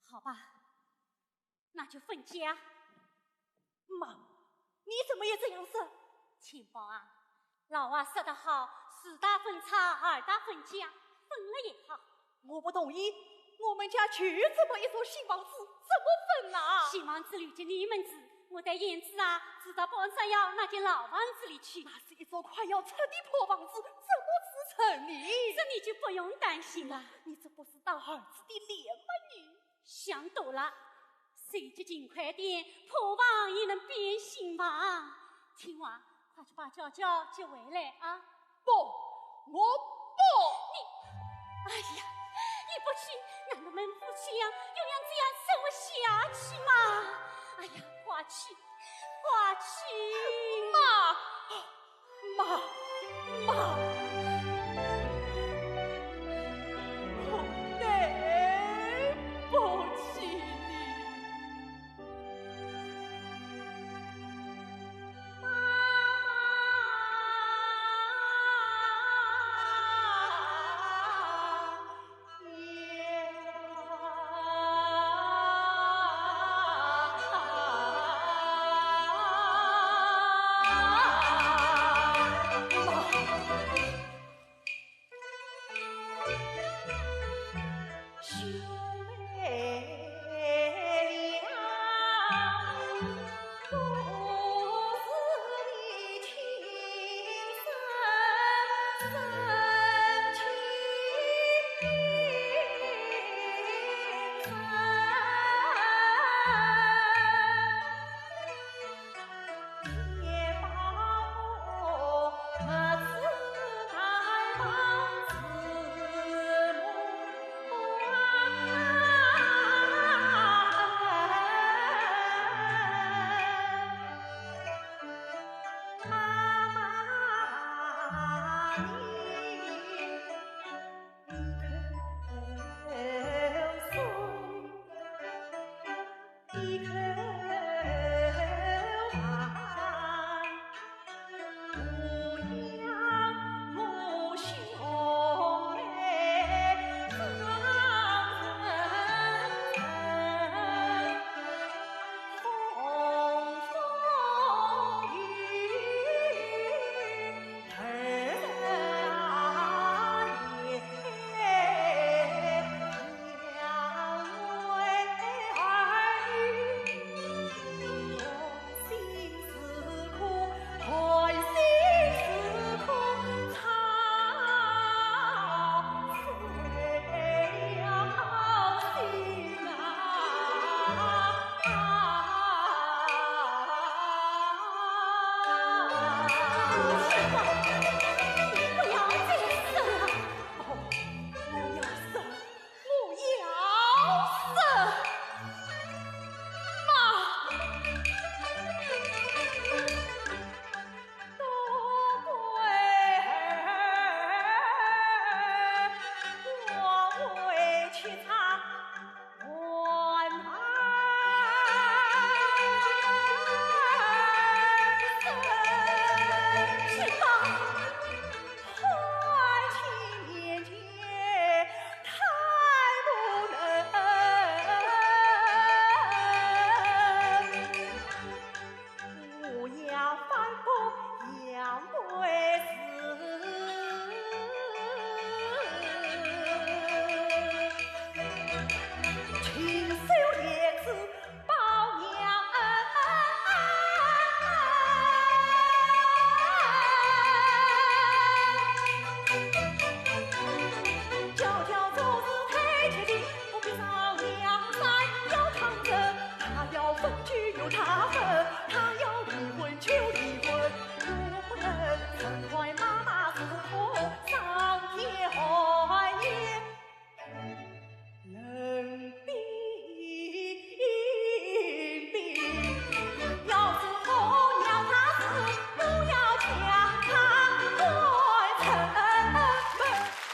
好吧，那就分家。妈，你怎么也这样说？清宝啊，老话说得好，树大分叉，二大分家，分了也好。我不同意，我们家就这么一所新房子，怎么分啊？新房子留给你们住，我带胭脂啊，住到半山腰那间老房子里去。那是一所快要拆的破房子，怎么住成呢？这你就不用担心了。你这不是打儿子的脸吗你？想多了，手脚勤快点，破房也能变新房。清华，快去把娇娇接回来啊！不，我不。你，哎呀，你不去，难道我们夫妻俩永远这样生活下去吗？哎呀，快去，快去！妈，妈，妈，我对不起你。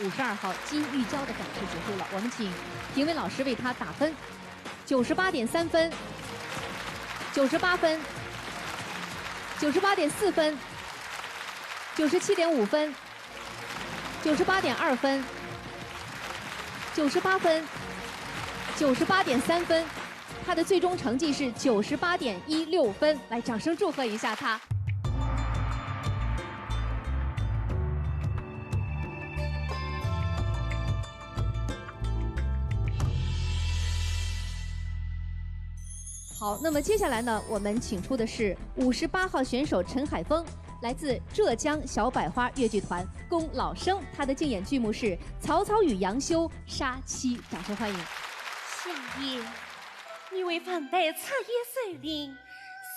五十二号金玉娇的展示结束了，我们请评委老师为她打分。九十八点三分，九十八分，九十八点四分，九十七点五分，九十八点二分，九十八分，九十八点三分。她的最终成绩是九十八点一六分。来，掌声祝贺一下她。好，那么接下来呢，我们请出的是五十八号选手陈海峰，来自浙江小百花越剧团，宫老生。他的竞演剧目是《曹操与杨修杀妻》，掌声欢迎。相爷，你为樊岱出演《寿陵》，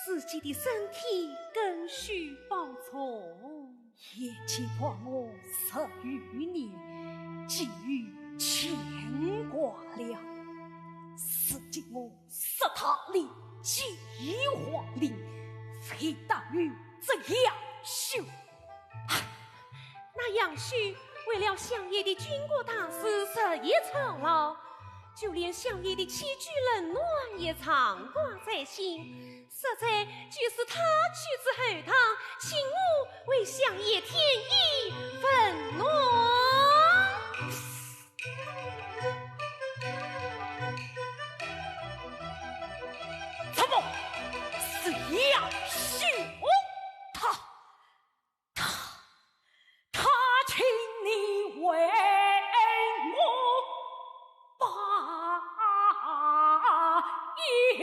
自己的身体更需保重。贤妻待我十余年，几乎牵挂了。如今我失她，立即还礼，非等于这杨修。唉，那杨修为了相爷的军国大事日夜操劳，就连相爷的起居冷暖也常挂在心。 实在就是他去之后堂，请我为相爷添衣问暖。怎么？是杨修他 他，他请你为我把一天。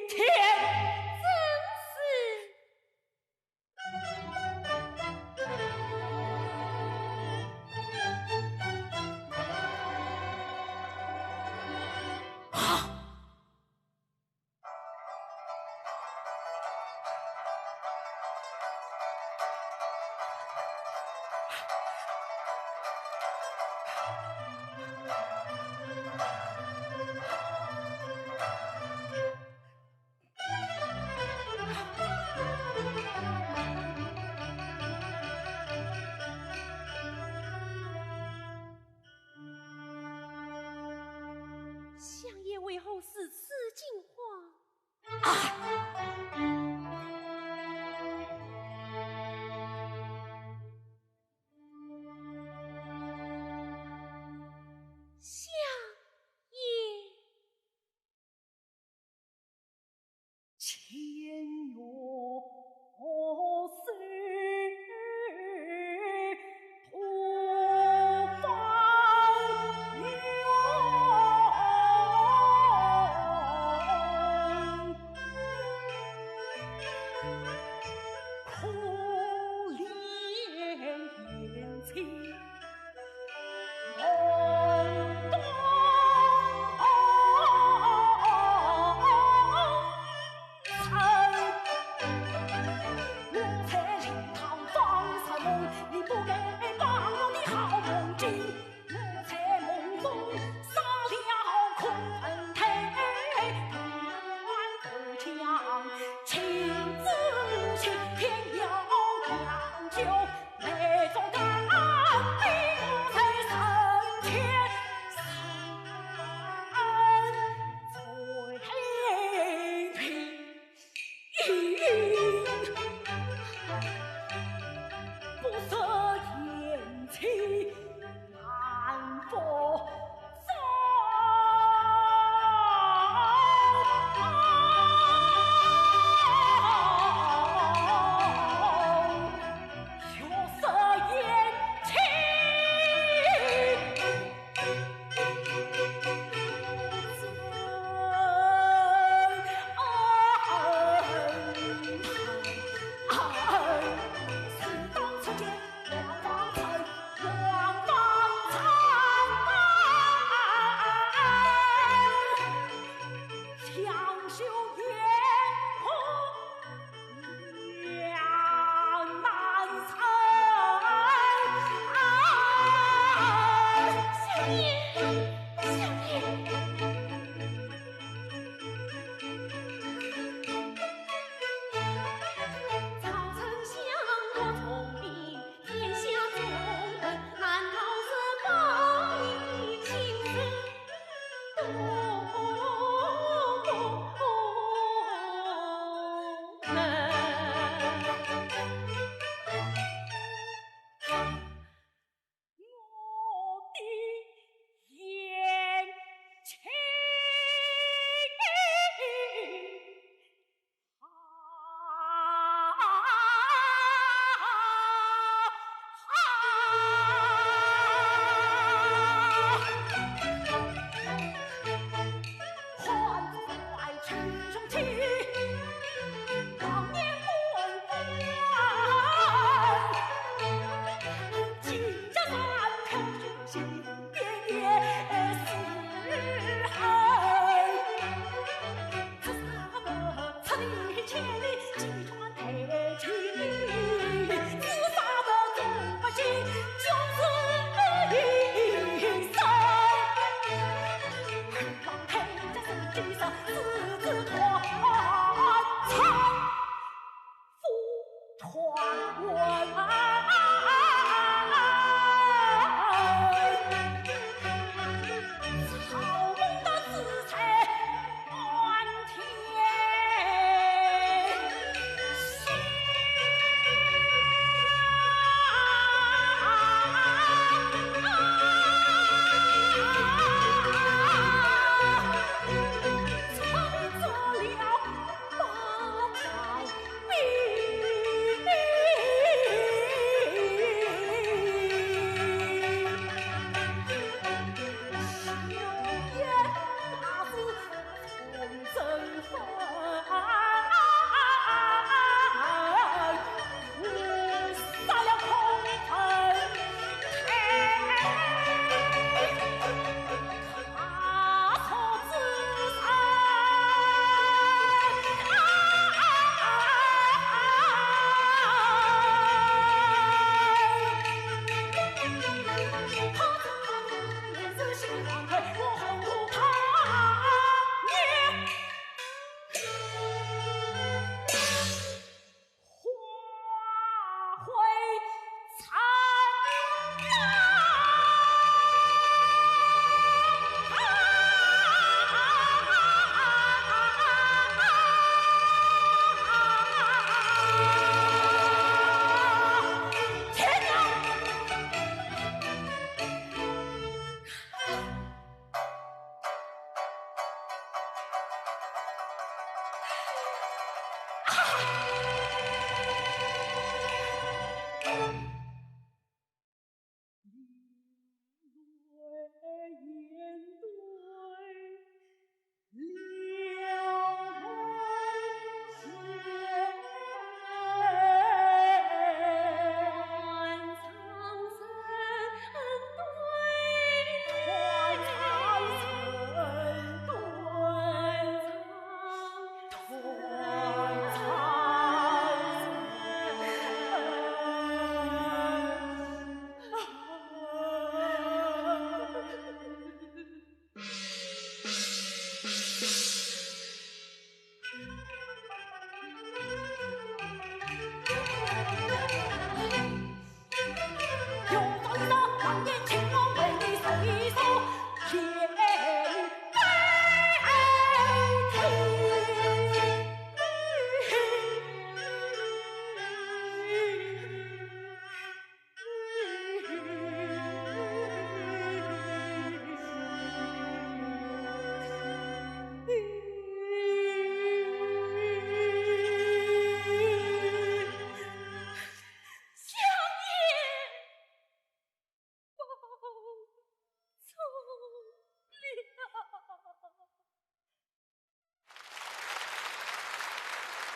真是。相爷为何如此惊慌？啊！相爷。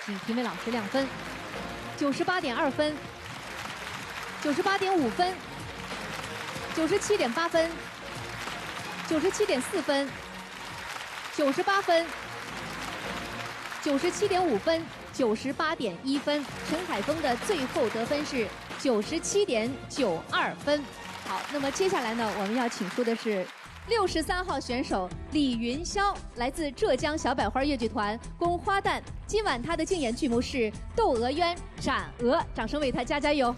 请评委老师亮分，九十八点二分，九十八点五分，九十七点八分，九十七点四分，九十八分，九十七点五分，九十八点一分。陈海峰的最后得分是九十七点九二分。好，那么接下来呢，我们要请出的是六十三号选手李云霄，来自浙江小百花越剧团，宫花旦。今晚他的竞演剧目是《窦娥冤》《斩娥》，掌声为他加加油。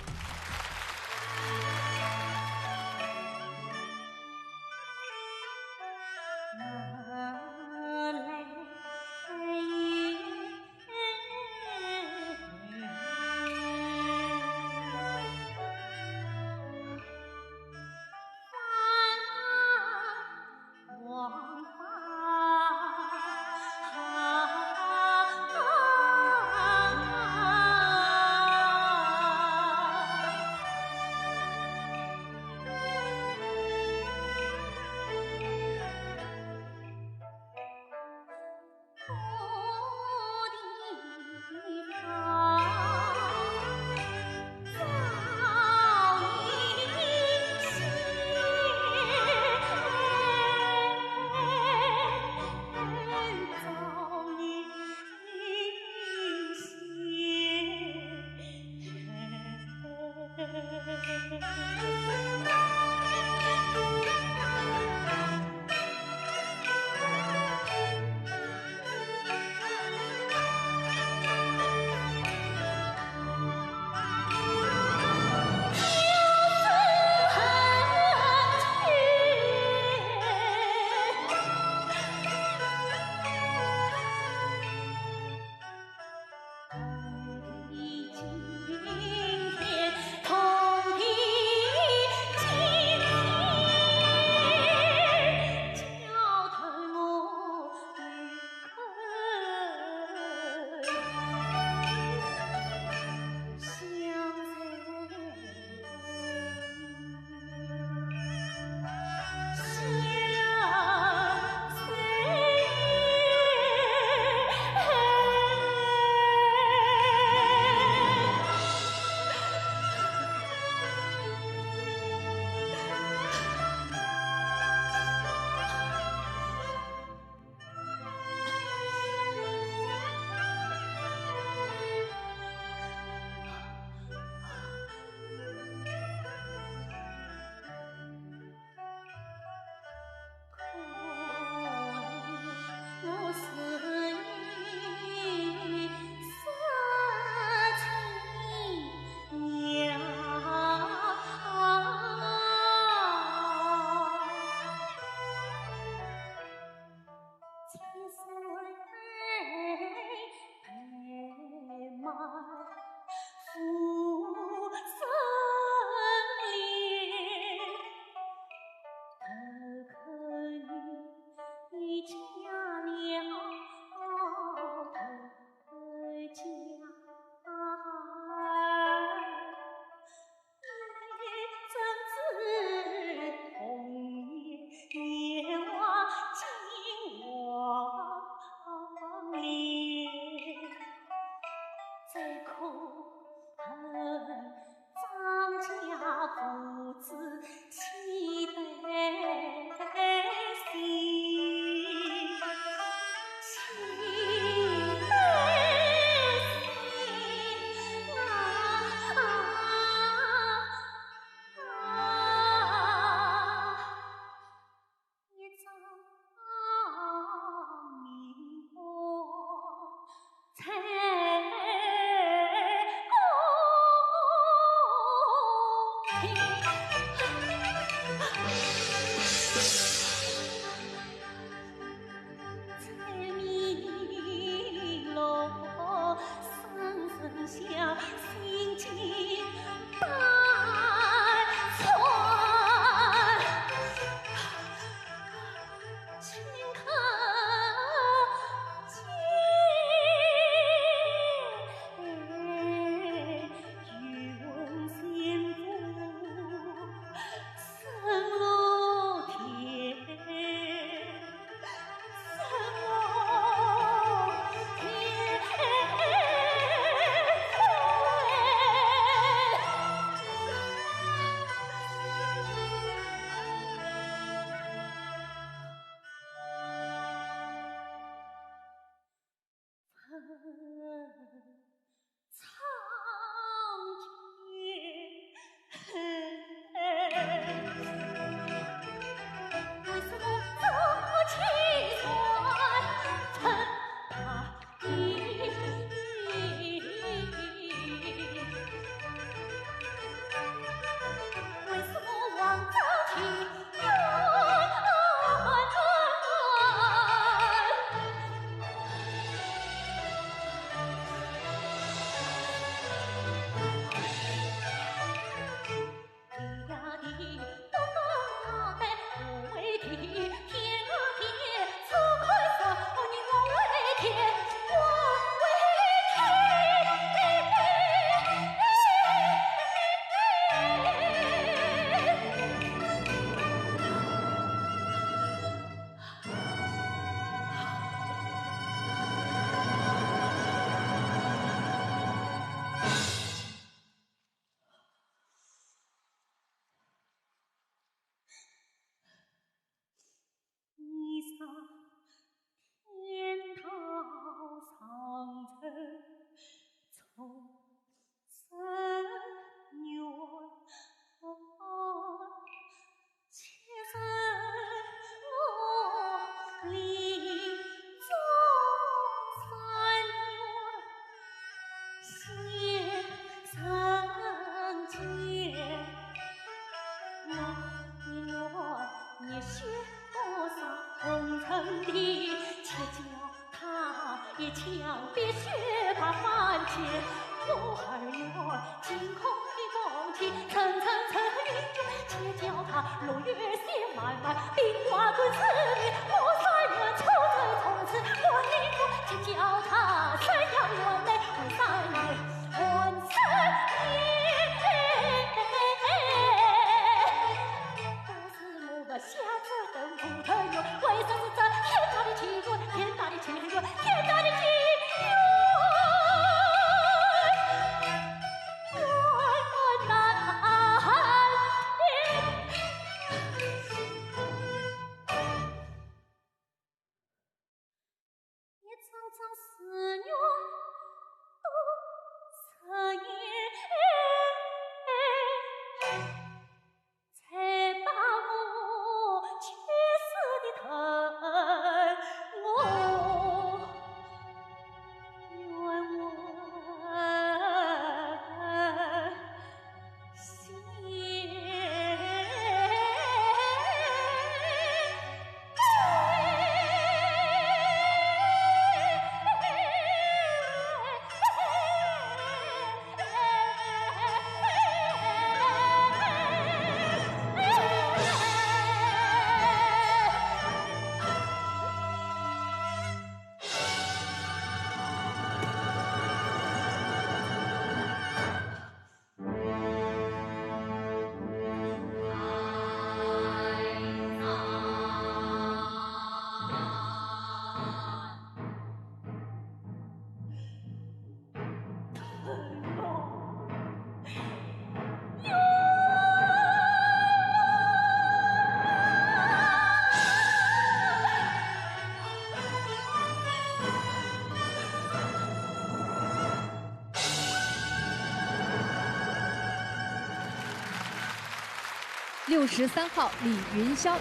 六十三号李云霄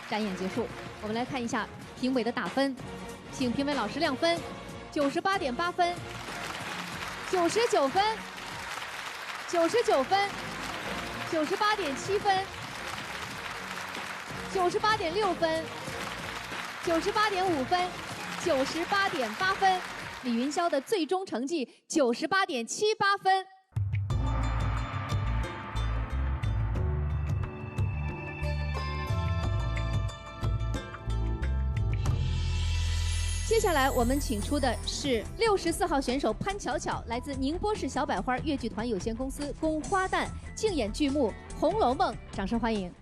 展演结束，我们来看一下评委的打分，请评委老师亮分，九十八点八分，九十九分，九十九分，九十八点七分，九十八点六分，九十八点五分，九十八点八分。李云霄的最终成绩九十八点七八分。接下来我们请出的是六十四号选手潘巧巧，来自宁波市小百花越剧团有限公司，攻花旦，竞演剧目《红楼梦》，掌声欢迎。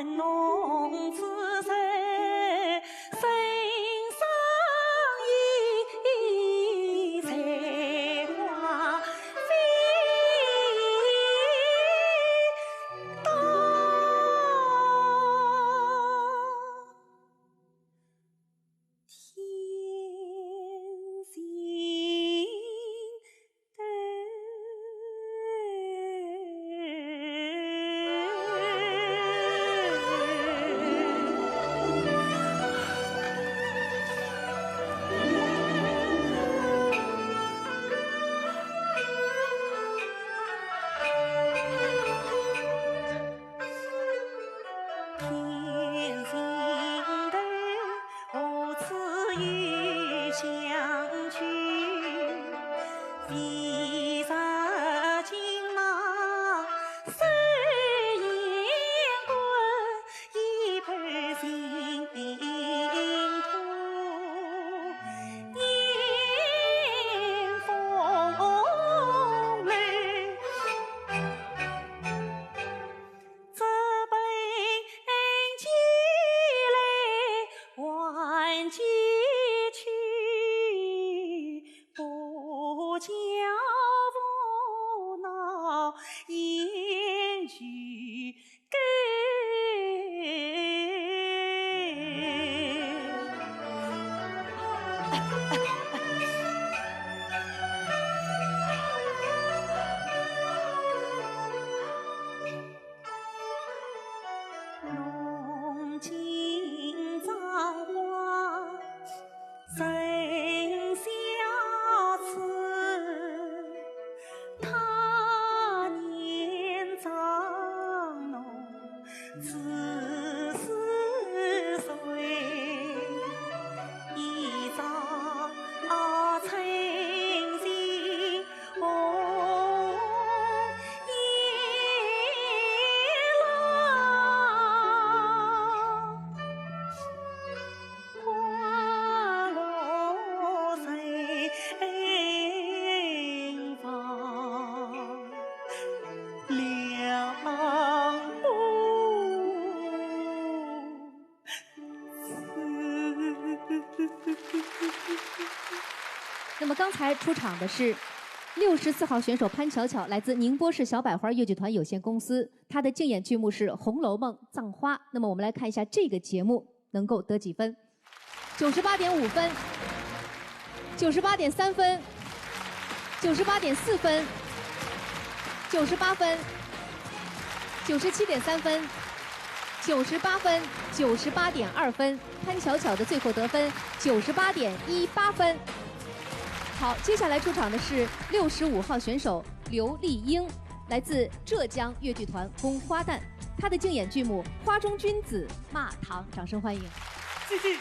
弄之人，身上衣才华飞到天尽。 天尽头，何处有相聚？未识金马，手雁归，一杯敬亭，烟风流。 这杯酒来换几曲，不教无脑言句歌。 弄尽妆奁人下处，他年妆弄知是谁？一朝春尽 红叶落，花落人亡两不。 那么刚才出场的是六十四号选手潘巧巧，来自宁波市小百花乐剧团有限公司，她的竞演剧目是《红楼梦·葬花》。那么我们来看一下这个节目能够得几分？九十八点五分，九十八点三分，九十八点四分，九十八分，九十七点三分，九十八分，九十八点二分。 潘巧巧的最后得分九十八点一八分。好，接下来出场的是六十五号选手刘丽英，来自浙江越剧团宫花旦，她的竞演剧目《花中君子》《骂唐》，掌声欢迎。继续。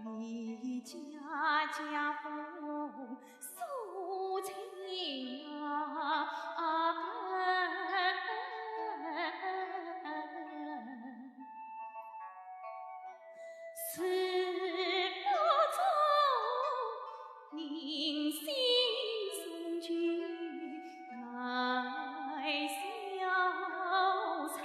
你家家风俗情啊，是不中人心中来消沉。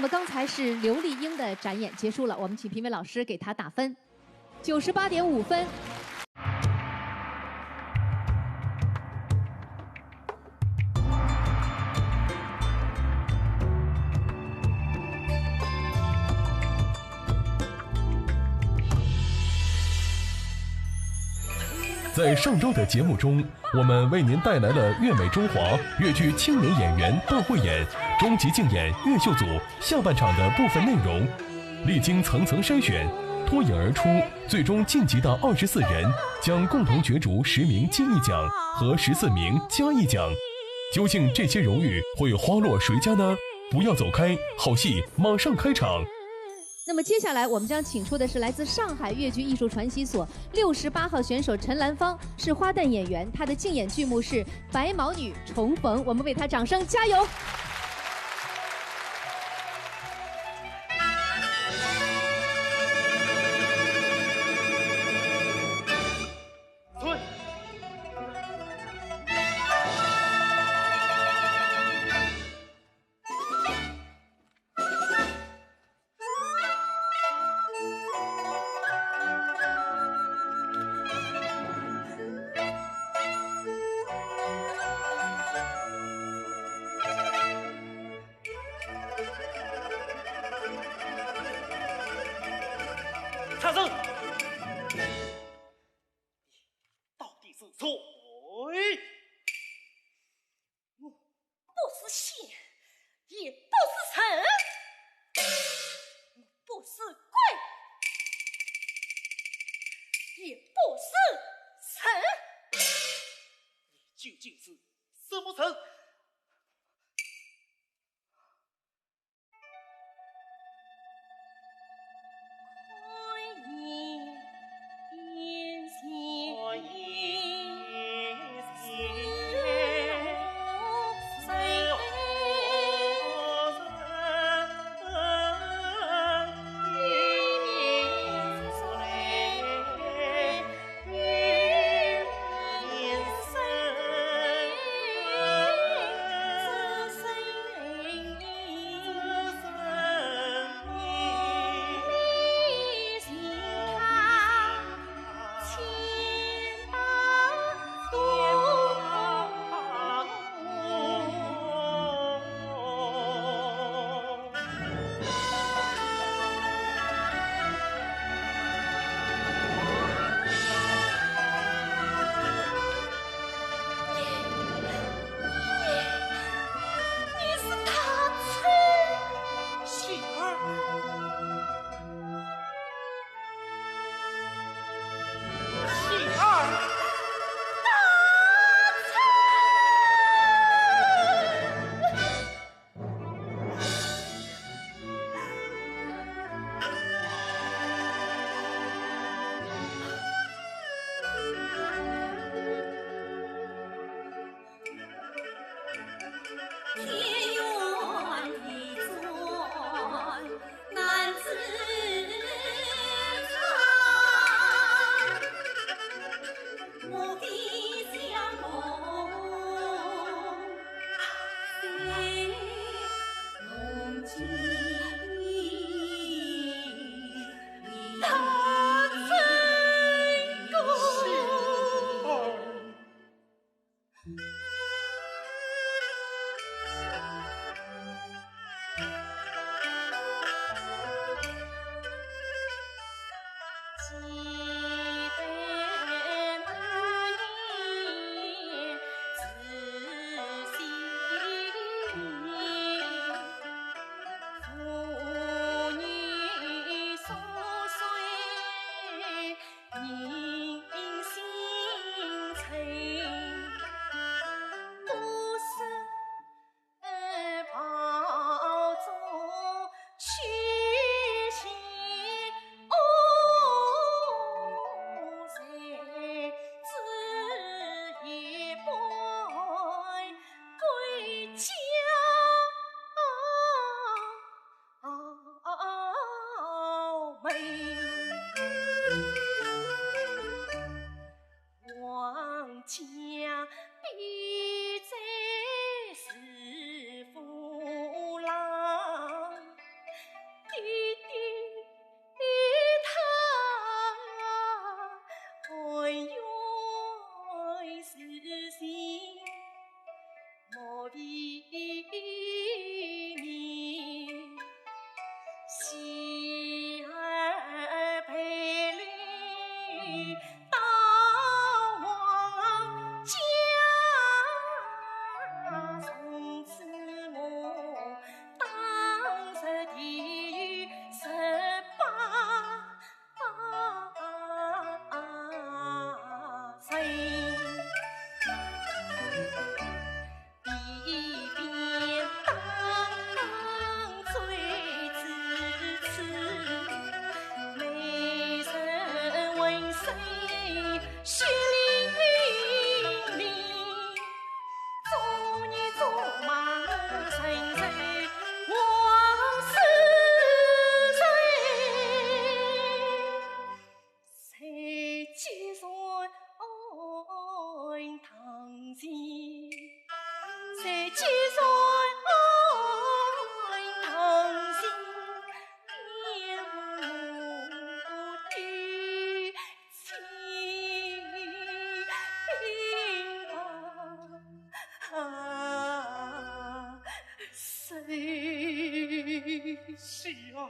刚才是刘丽英的展演结束了，我们请评委老师给她打分，九十八点五分。在上周的节目中，我们为您带来了《月美中华》越剧青年演员大汇演终极竞演越秀组下半场的部分内容。历经层层筛选，脱颖而出，最终晋级的二十四人将共同角逐十名金艺奖和十四名嘉艺奖。究竟这些荣誉会花落谁家呢？不要走开，好戏马上开场。那么接下来我们将请出的是来自上海越剧艺术传习所六十八号选手陈兰芳，是花旦演员，她的竞演剧目是《白毛女重逢》，我们为她掌声加油。住手！到底是谁？我不是仙，也不是神，我不是鬼，也不是神。你究竟是什么人？是啊。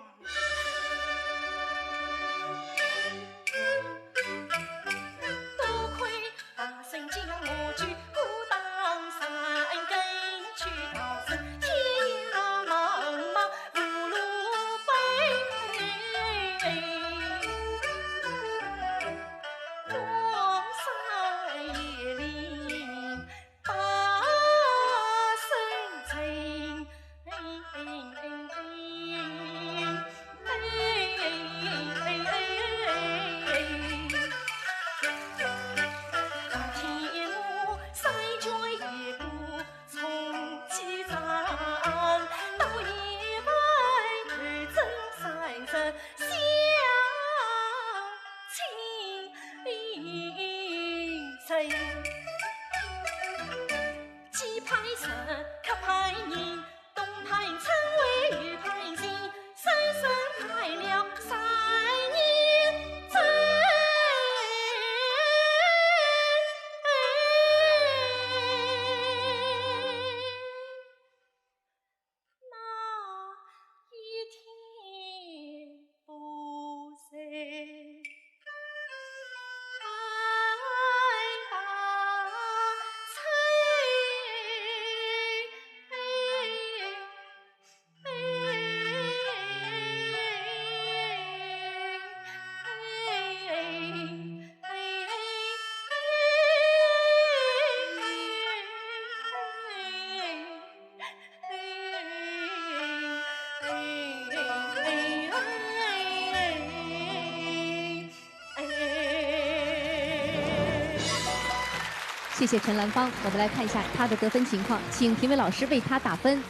谢谢陈兰芳，我们来看一下她的得分情况，请评委老师为她打分。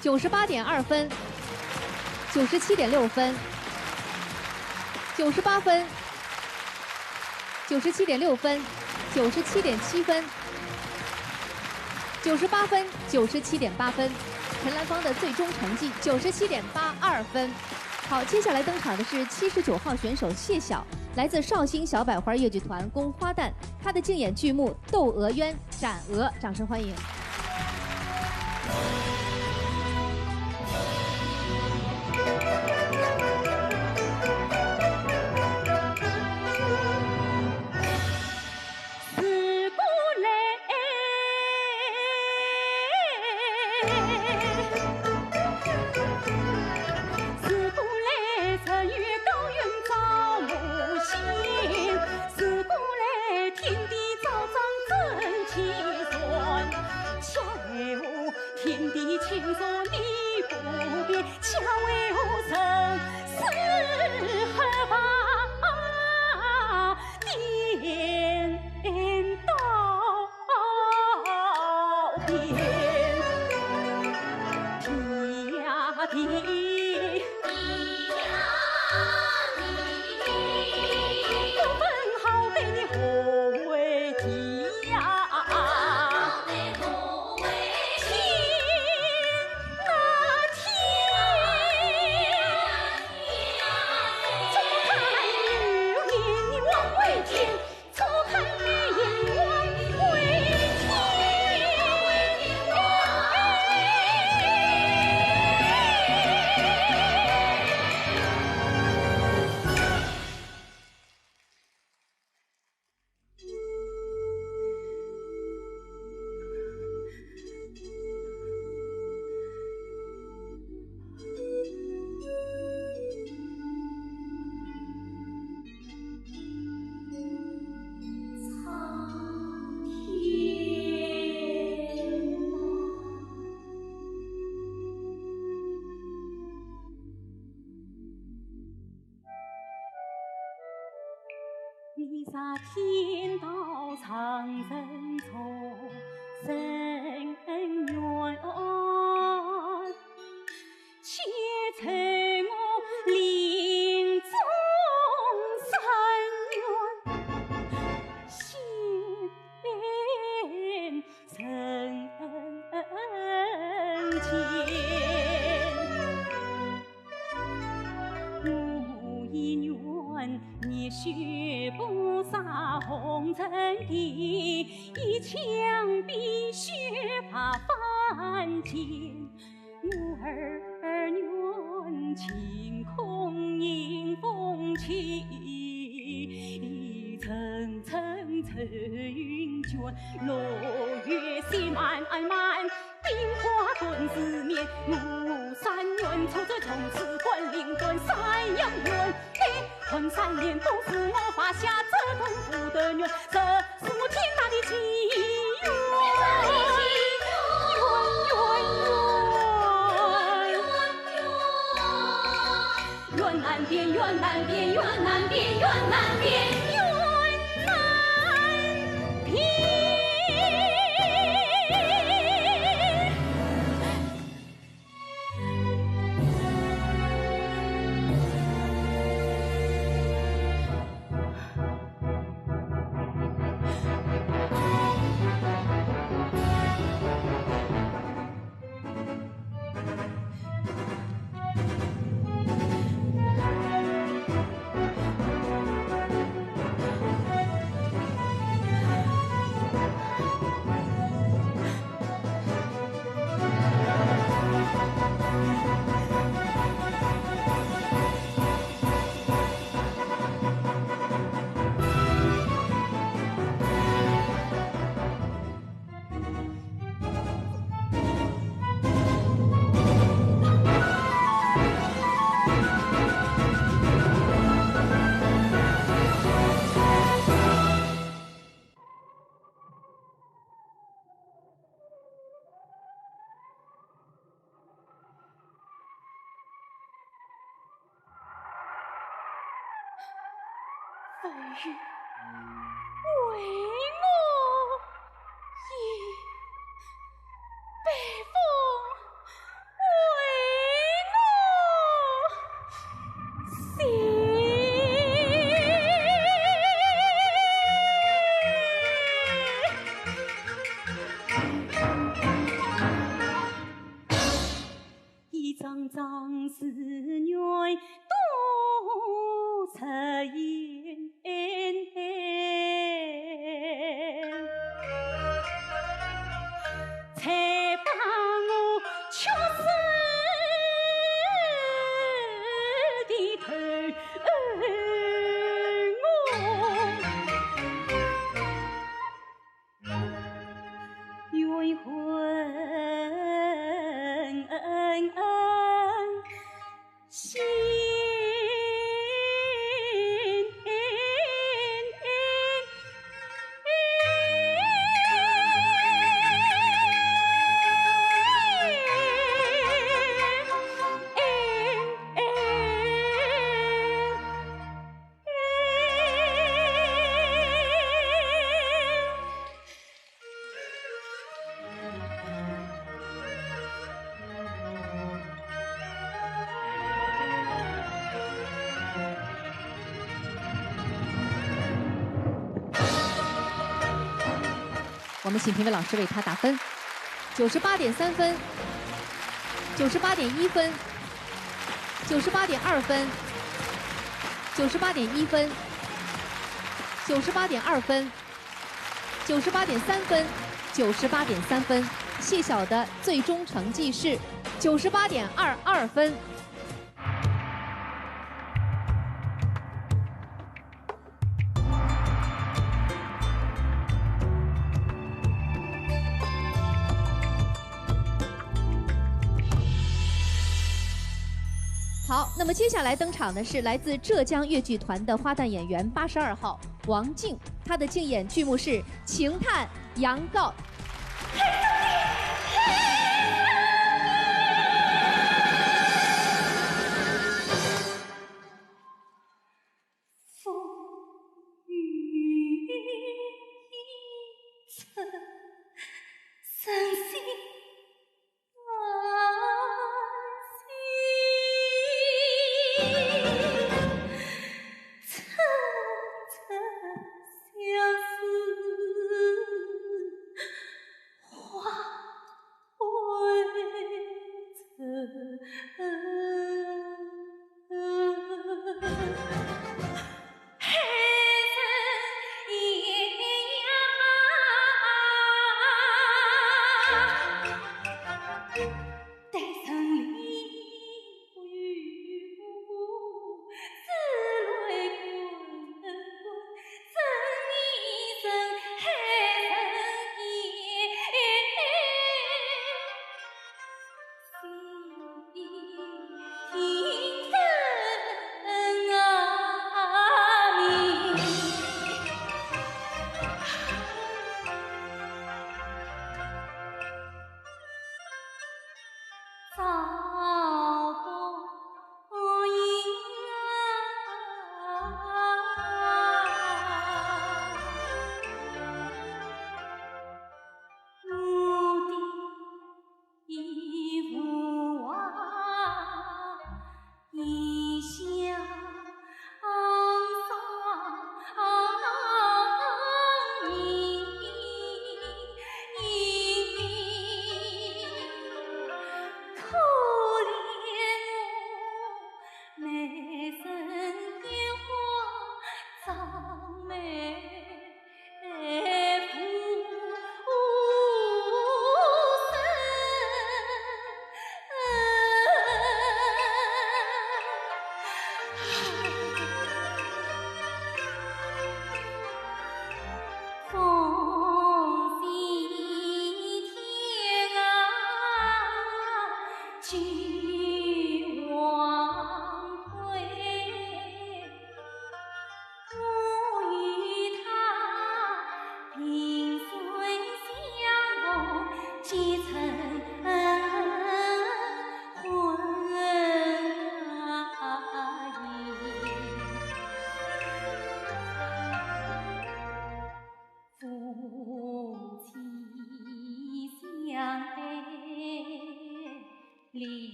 九十八点二分，九十七点六分，九十八分，九十七点六分，九十七点七分，九十八分，九十七点八分。陈兰芳的最终成绩九十七点八二分。好，接下来登场的是七十九号选手谢晓，来自绍兴小百花越剧团，宫花旦，她的竞演剧目《窦娥冤》《斩娥》，掌声欢迎。晴空迎风起，层层愁云卷，落月斜漫漫，冰花断丝绵。巫山远，楚州从此关灵断，山阳远，哎，寒山连冬是我发下遮冬不得远。 是我天大的奇缘，缘难辨，缘难辨，缘难辨，缘难辨，缘难辨。 飞雨为我吟，北风为我行。 一张张誓愿多实现，才把我屈死的头。 我们请评委老师为他打分。九十八点三分，九十八点一分，九十八点二分，九十八点一分，九十八点二分，九十八点三分，九十八点三分。谢晓的最终成绩是九十八点二二分。 好，那么接下来登场的是来自浙江越剧团的花旦演员八十二号王静，她的竞演剧目是《情探杨告》。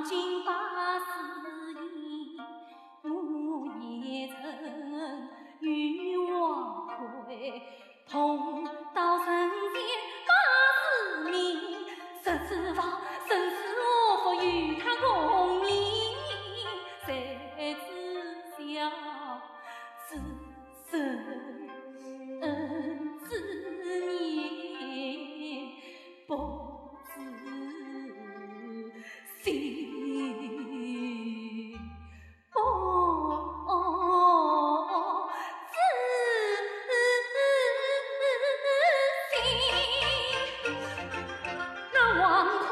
金八字印，我也曾与王魁同到人间八字命，谁知道生死祸福与他共命，谁知小子生恩之年不知 心不自信。那王魁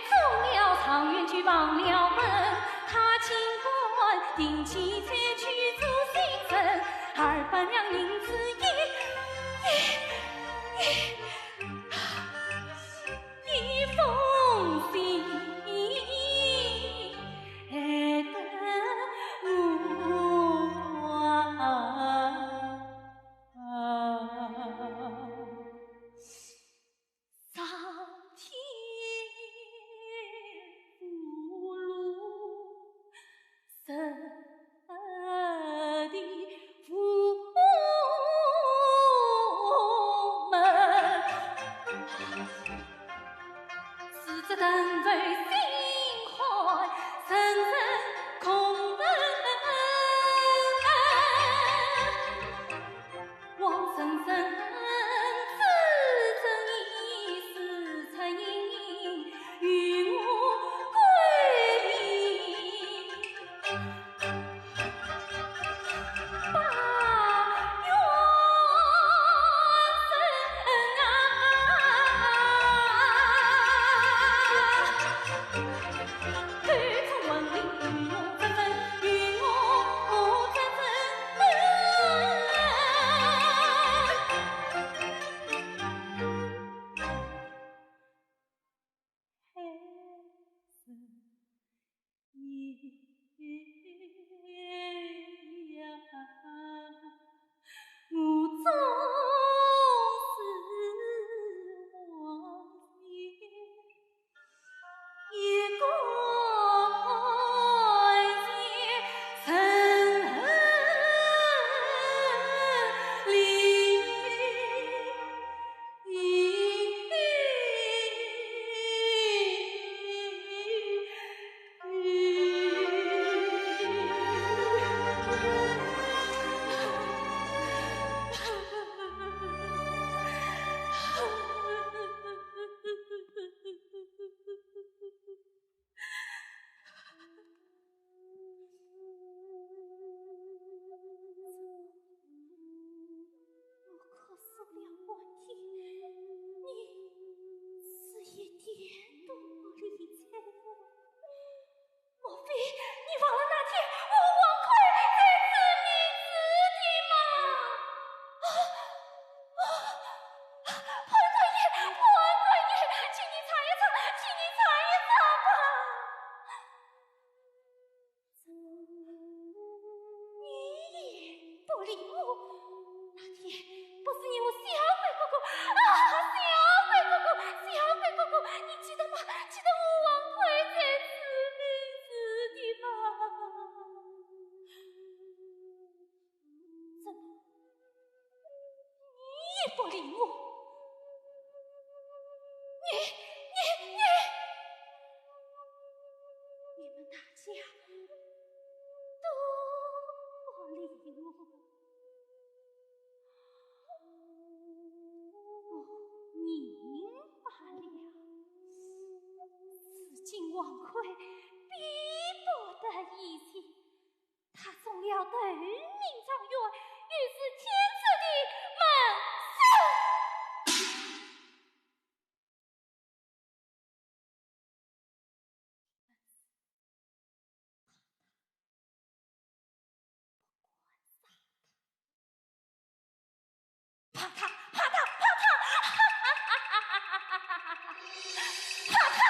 中了状元就忘了本，他竟敢定期再去做新人，二百两银子一一一 一封信，害得我啊，上天无路。 十里无门，四只登门心海，人人空门。 王生生，子正义，事出隐隐，与我归隐。八月生啊，对中门里与我争争，与我争争。 我可说了半天，你是一点都不理睬我。莫非你忘了那天我王魁在此名字的吗？啊，啊，潘大爷，潘大爷，请你查一查，请你查一查吧。 你也不理我。那天不是你和小鬼哥哥，啊，小鬼哥哥，小鬼哥哥，你记得吗？记得我王魁在此名字的吗？ 怎么，你也不理我？你，你，你，你们大家都不理我。我明白了，如今王魁比不得以前， 他中了头名状元，又是天子的门生。怕他，怕他，怕他，怕他，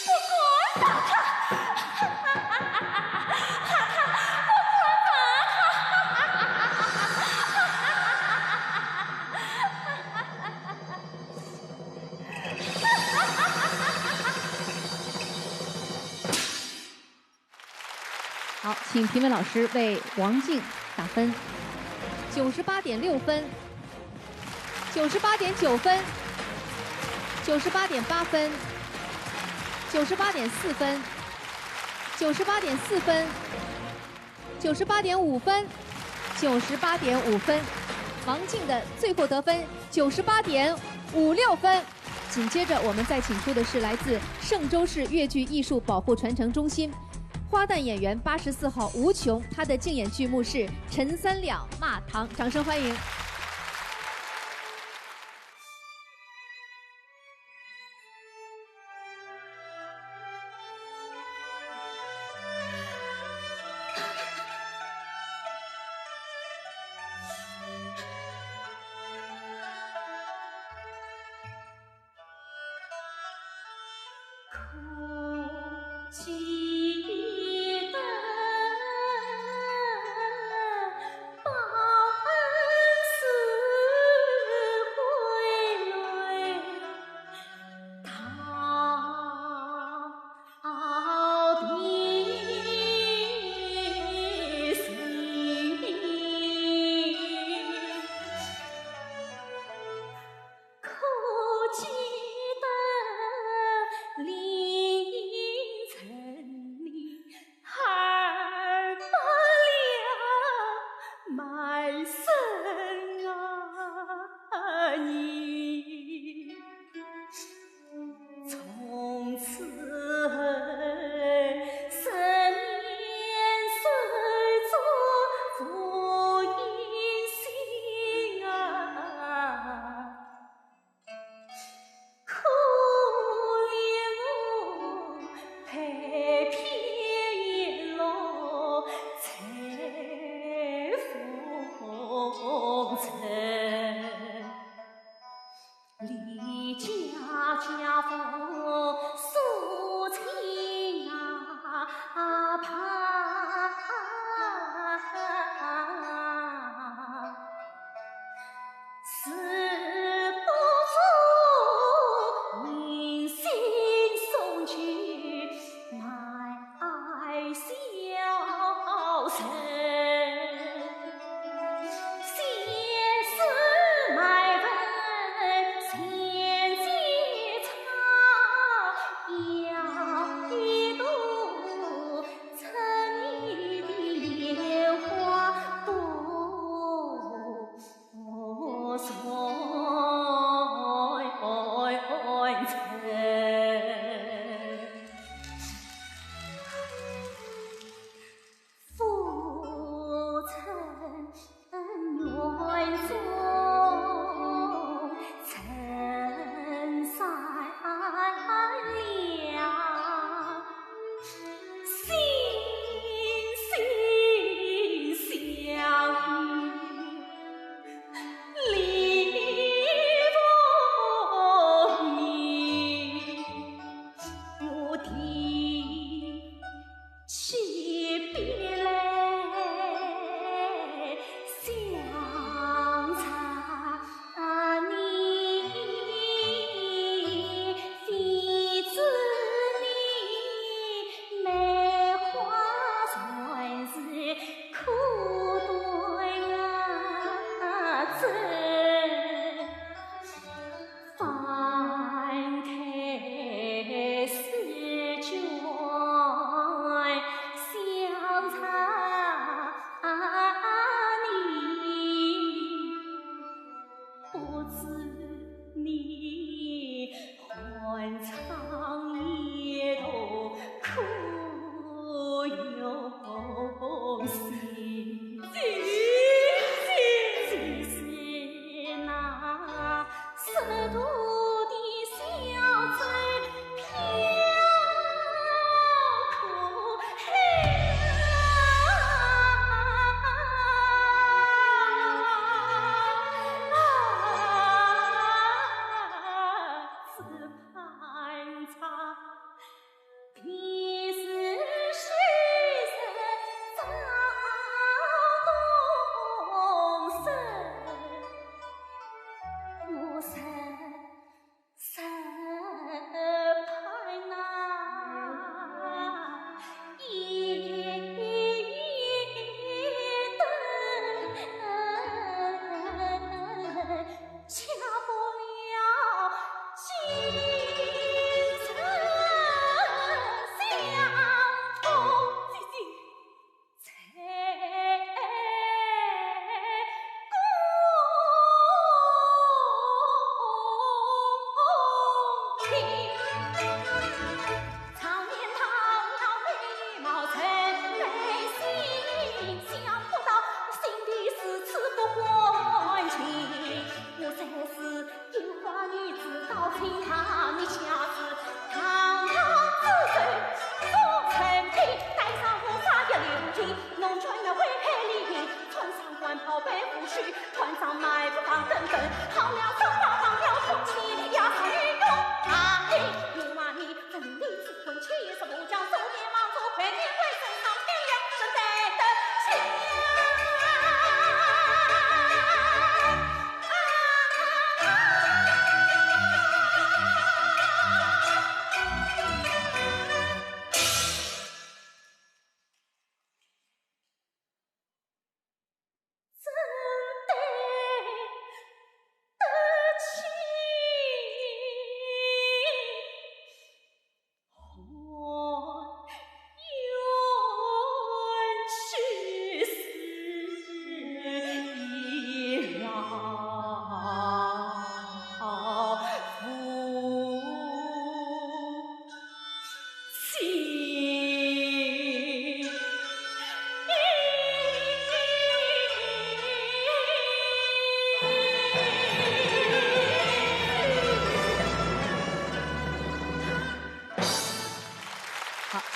不敢打他，怕他，不敢打他，好，请评委老师为王静打分。九十八点六分，九十八点九分，九十八点八分，九十八点四分，九十八点四分，九十八点五分，九十八点五分。王静的最后得分九十八点五六分。紧接着，我们再请出的是来自嵊州市越剧艺术保护传承中心花旦演员八十四号吴琼，她的竞演剧目是《陈三两骂唐》，掌声欢迎。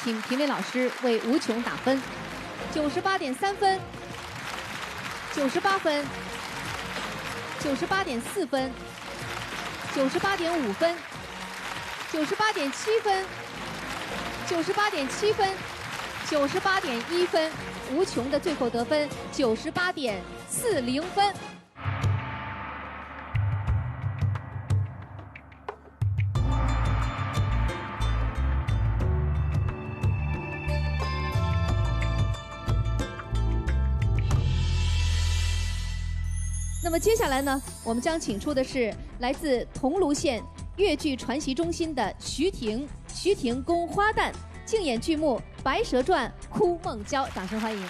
请评委老师为无穷打分。九十八点三分，九十八分，九十八点四分，九十八点五分，九十八点七分，九十八点七分，九十八点一分。无穷的最后得分九十八点四零分。 那么接下来呢，我们将请出的是来自桐庐县越剧传习中心的徐婷，徐婷攻花旦，竞演剧目《白蛇传》《哭孟郊》，掌声欢迎。孟郊。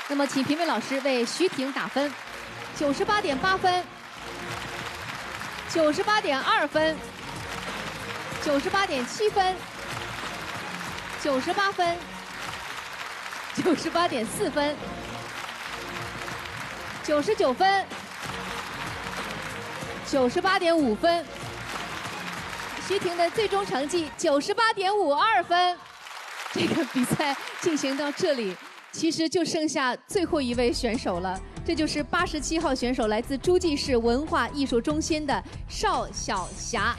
那么，请评委老师为徐婷打分，九十八点八分，九十八点二分，九十八点七分，九十八分，九十八点四分，九十九分，九十八点五分。徐婷的最终成绩九十八点五二分。这个比赛进行到这里，其实就剩下最后一位选手了，这就是八十七号选手，来自诸暨市文化艺术中心的邵晓霞。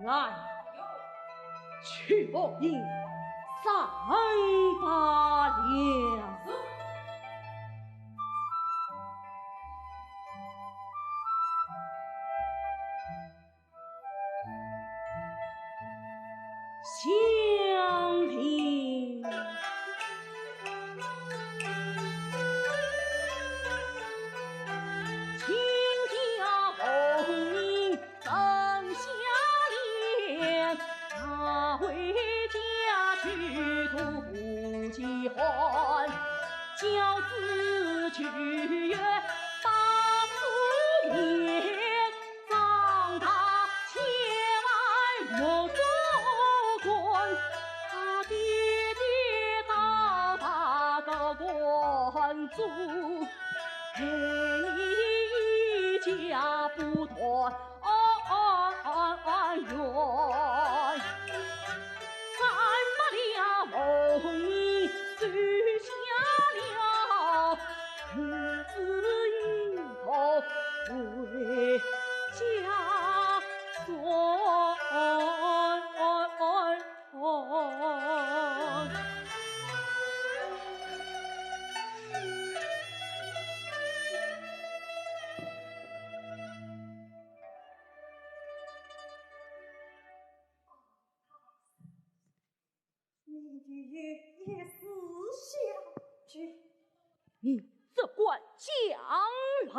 来，去报应三百两。哦，哦，哦，哦，哟，三八两梦收下了，母子一同回家转。你的也是下去。你只管讲来。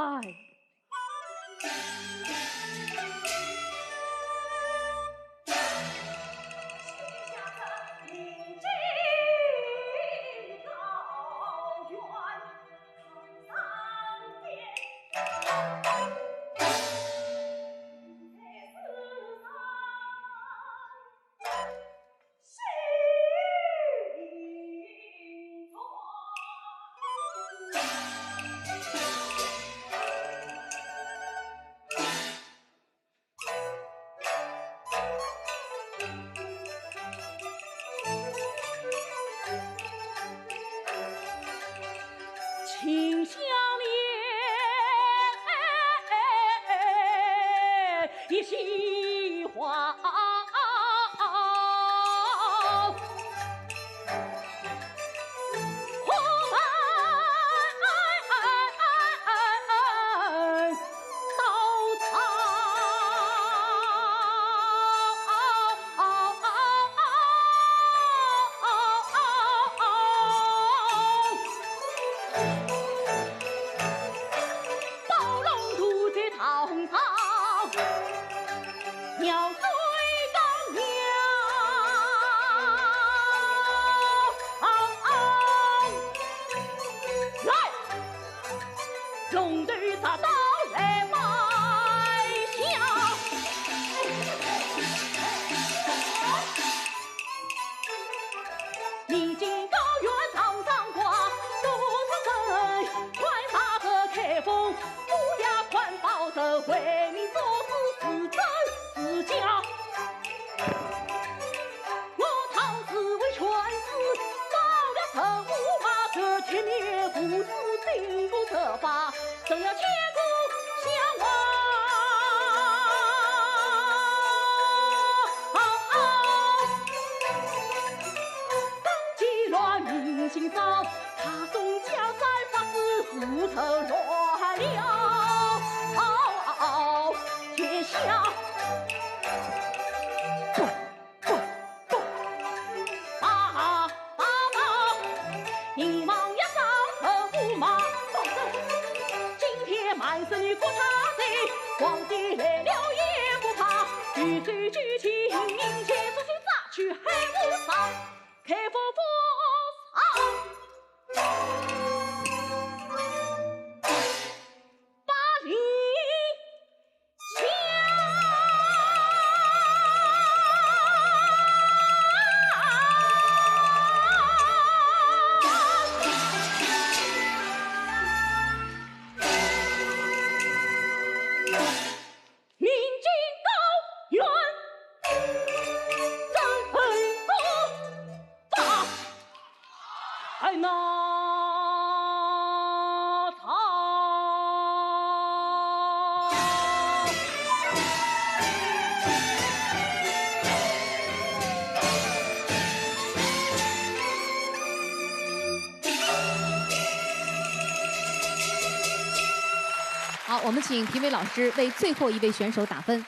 好，我们请评委老师为最后一位选手打分。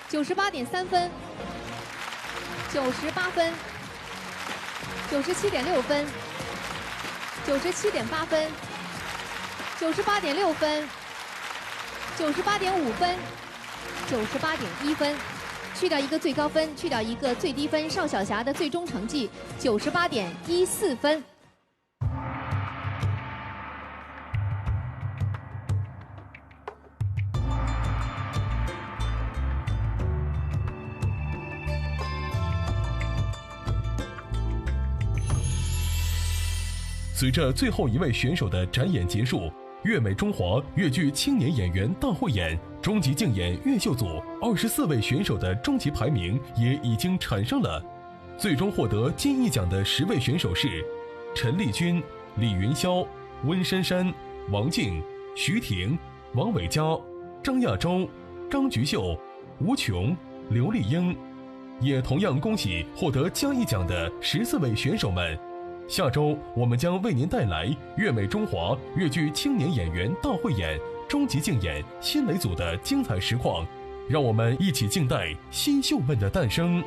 九十八点三分，九十八分，九十七点六分，九十七点八分，九十八点六分，九十八点五分，九十八点一分。去掉一个最高分，去掉一个最低分，邵晓霞的最终成绩九十八点一四分。 随着最后一位选手的展演结束，越美中华越剧青年演员大汇演终极竞演越秀组二十四位选手的终极排名也已经产生了。最终获得金一奖的十位选手是陈丽君、李云霄、温珊珊、王静、徐婷、王伟佳、张亚洲、张菊秀、吴琼、刘丽英。也同样恭喜获得嘉一奖的十四位选手们。下周我们将为您带来越美中华越剧青年演员大汇演终极竞演新蕾组的精彩实况，让我们一起静待新秀们的诞生。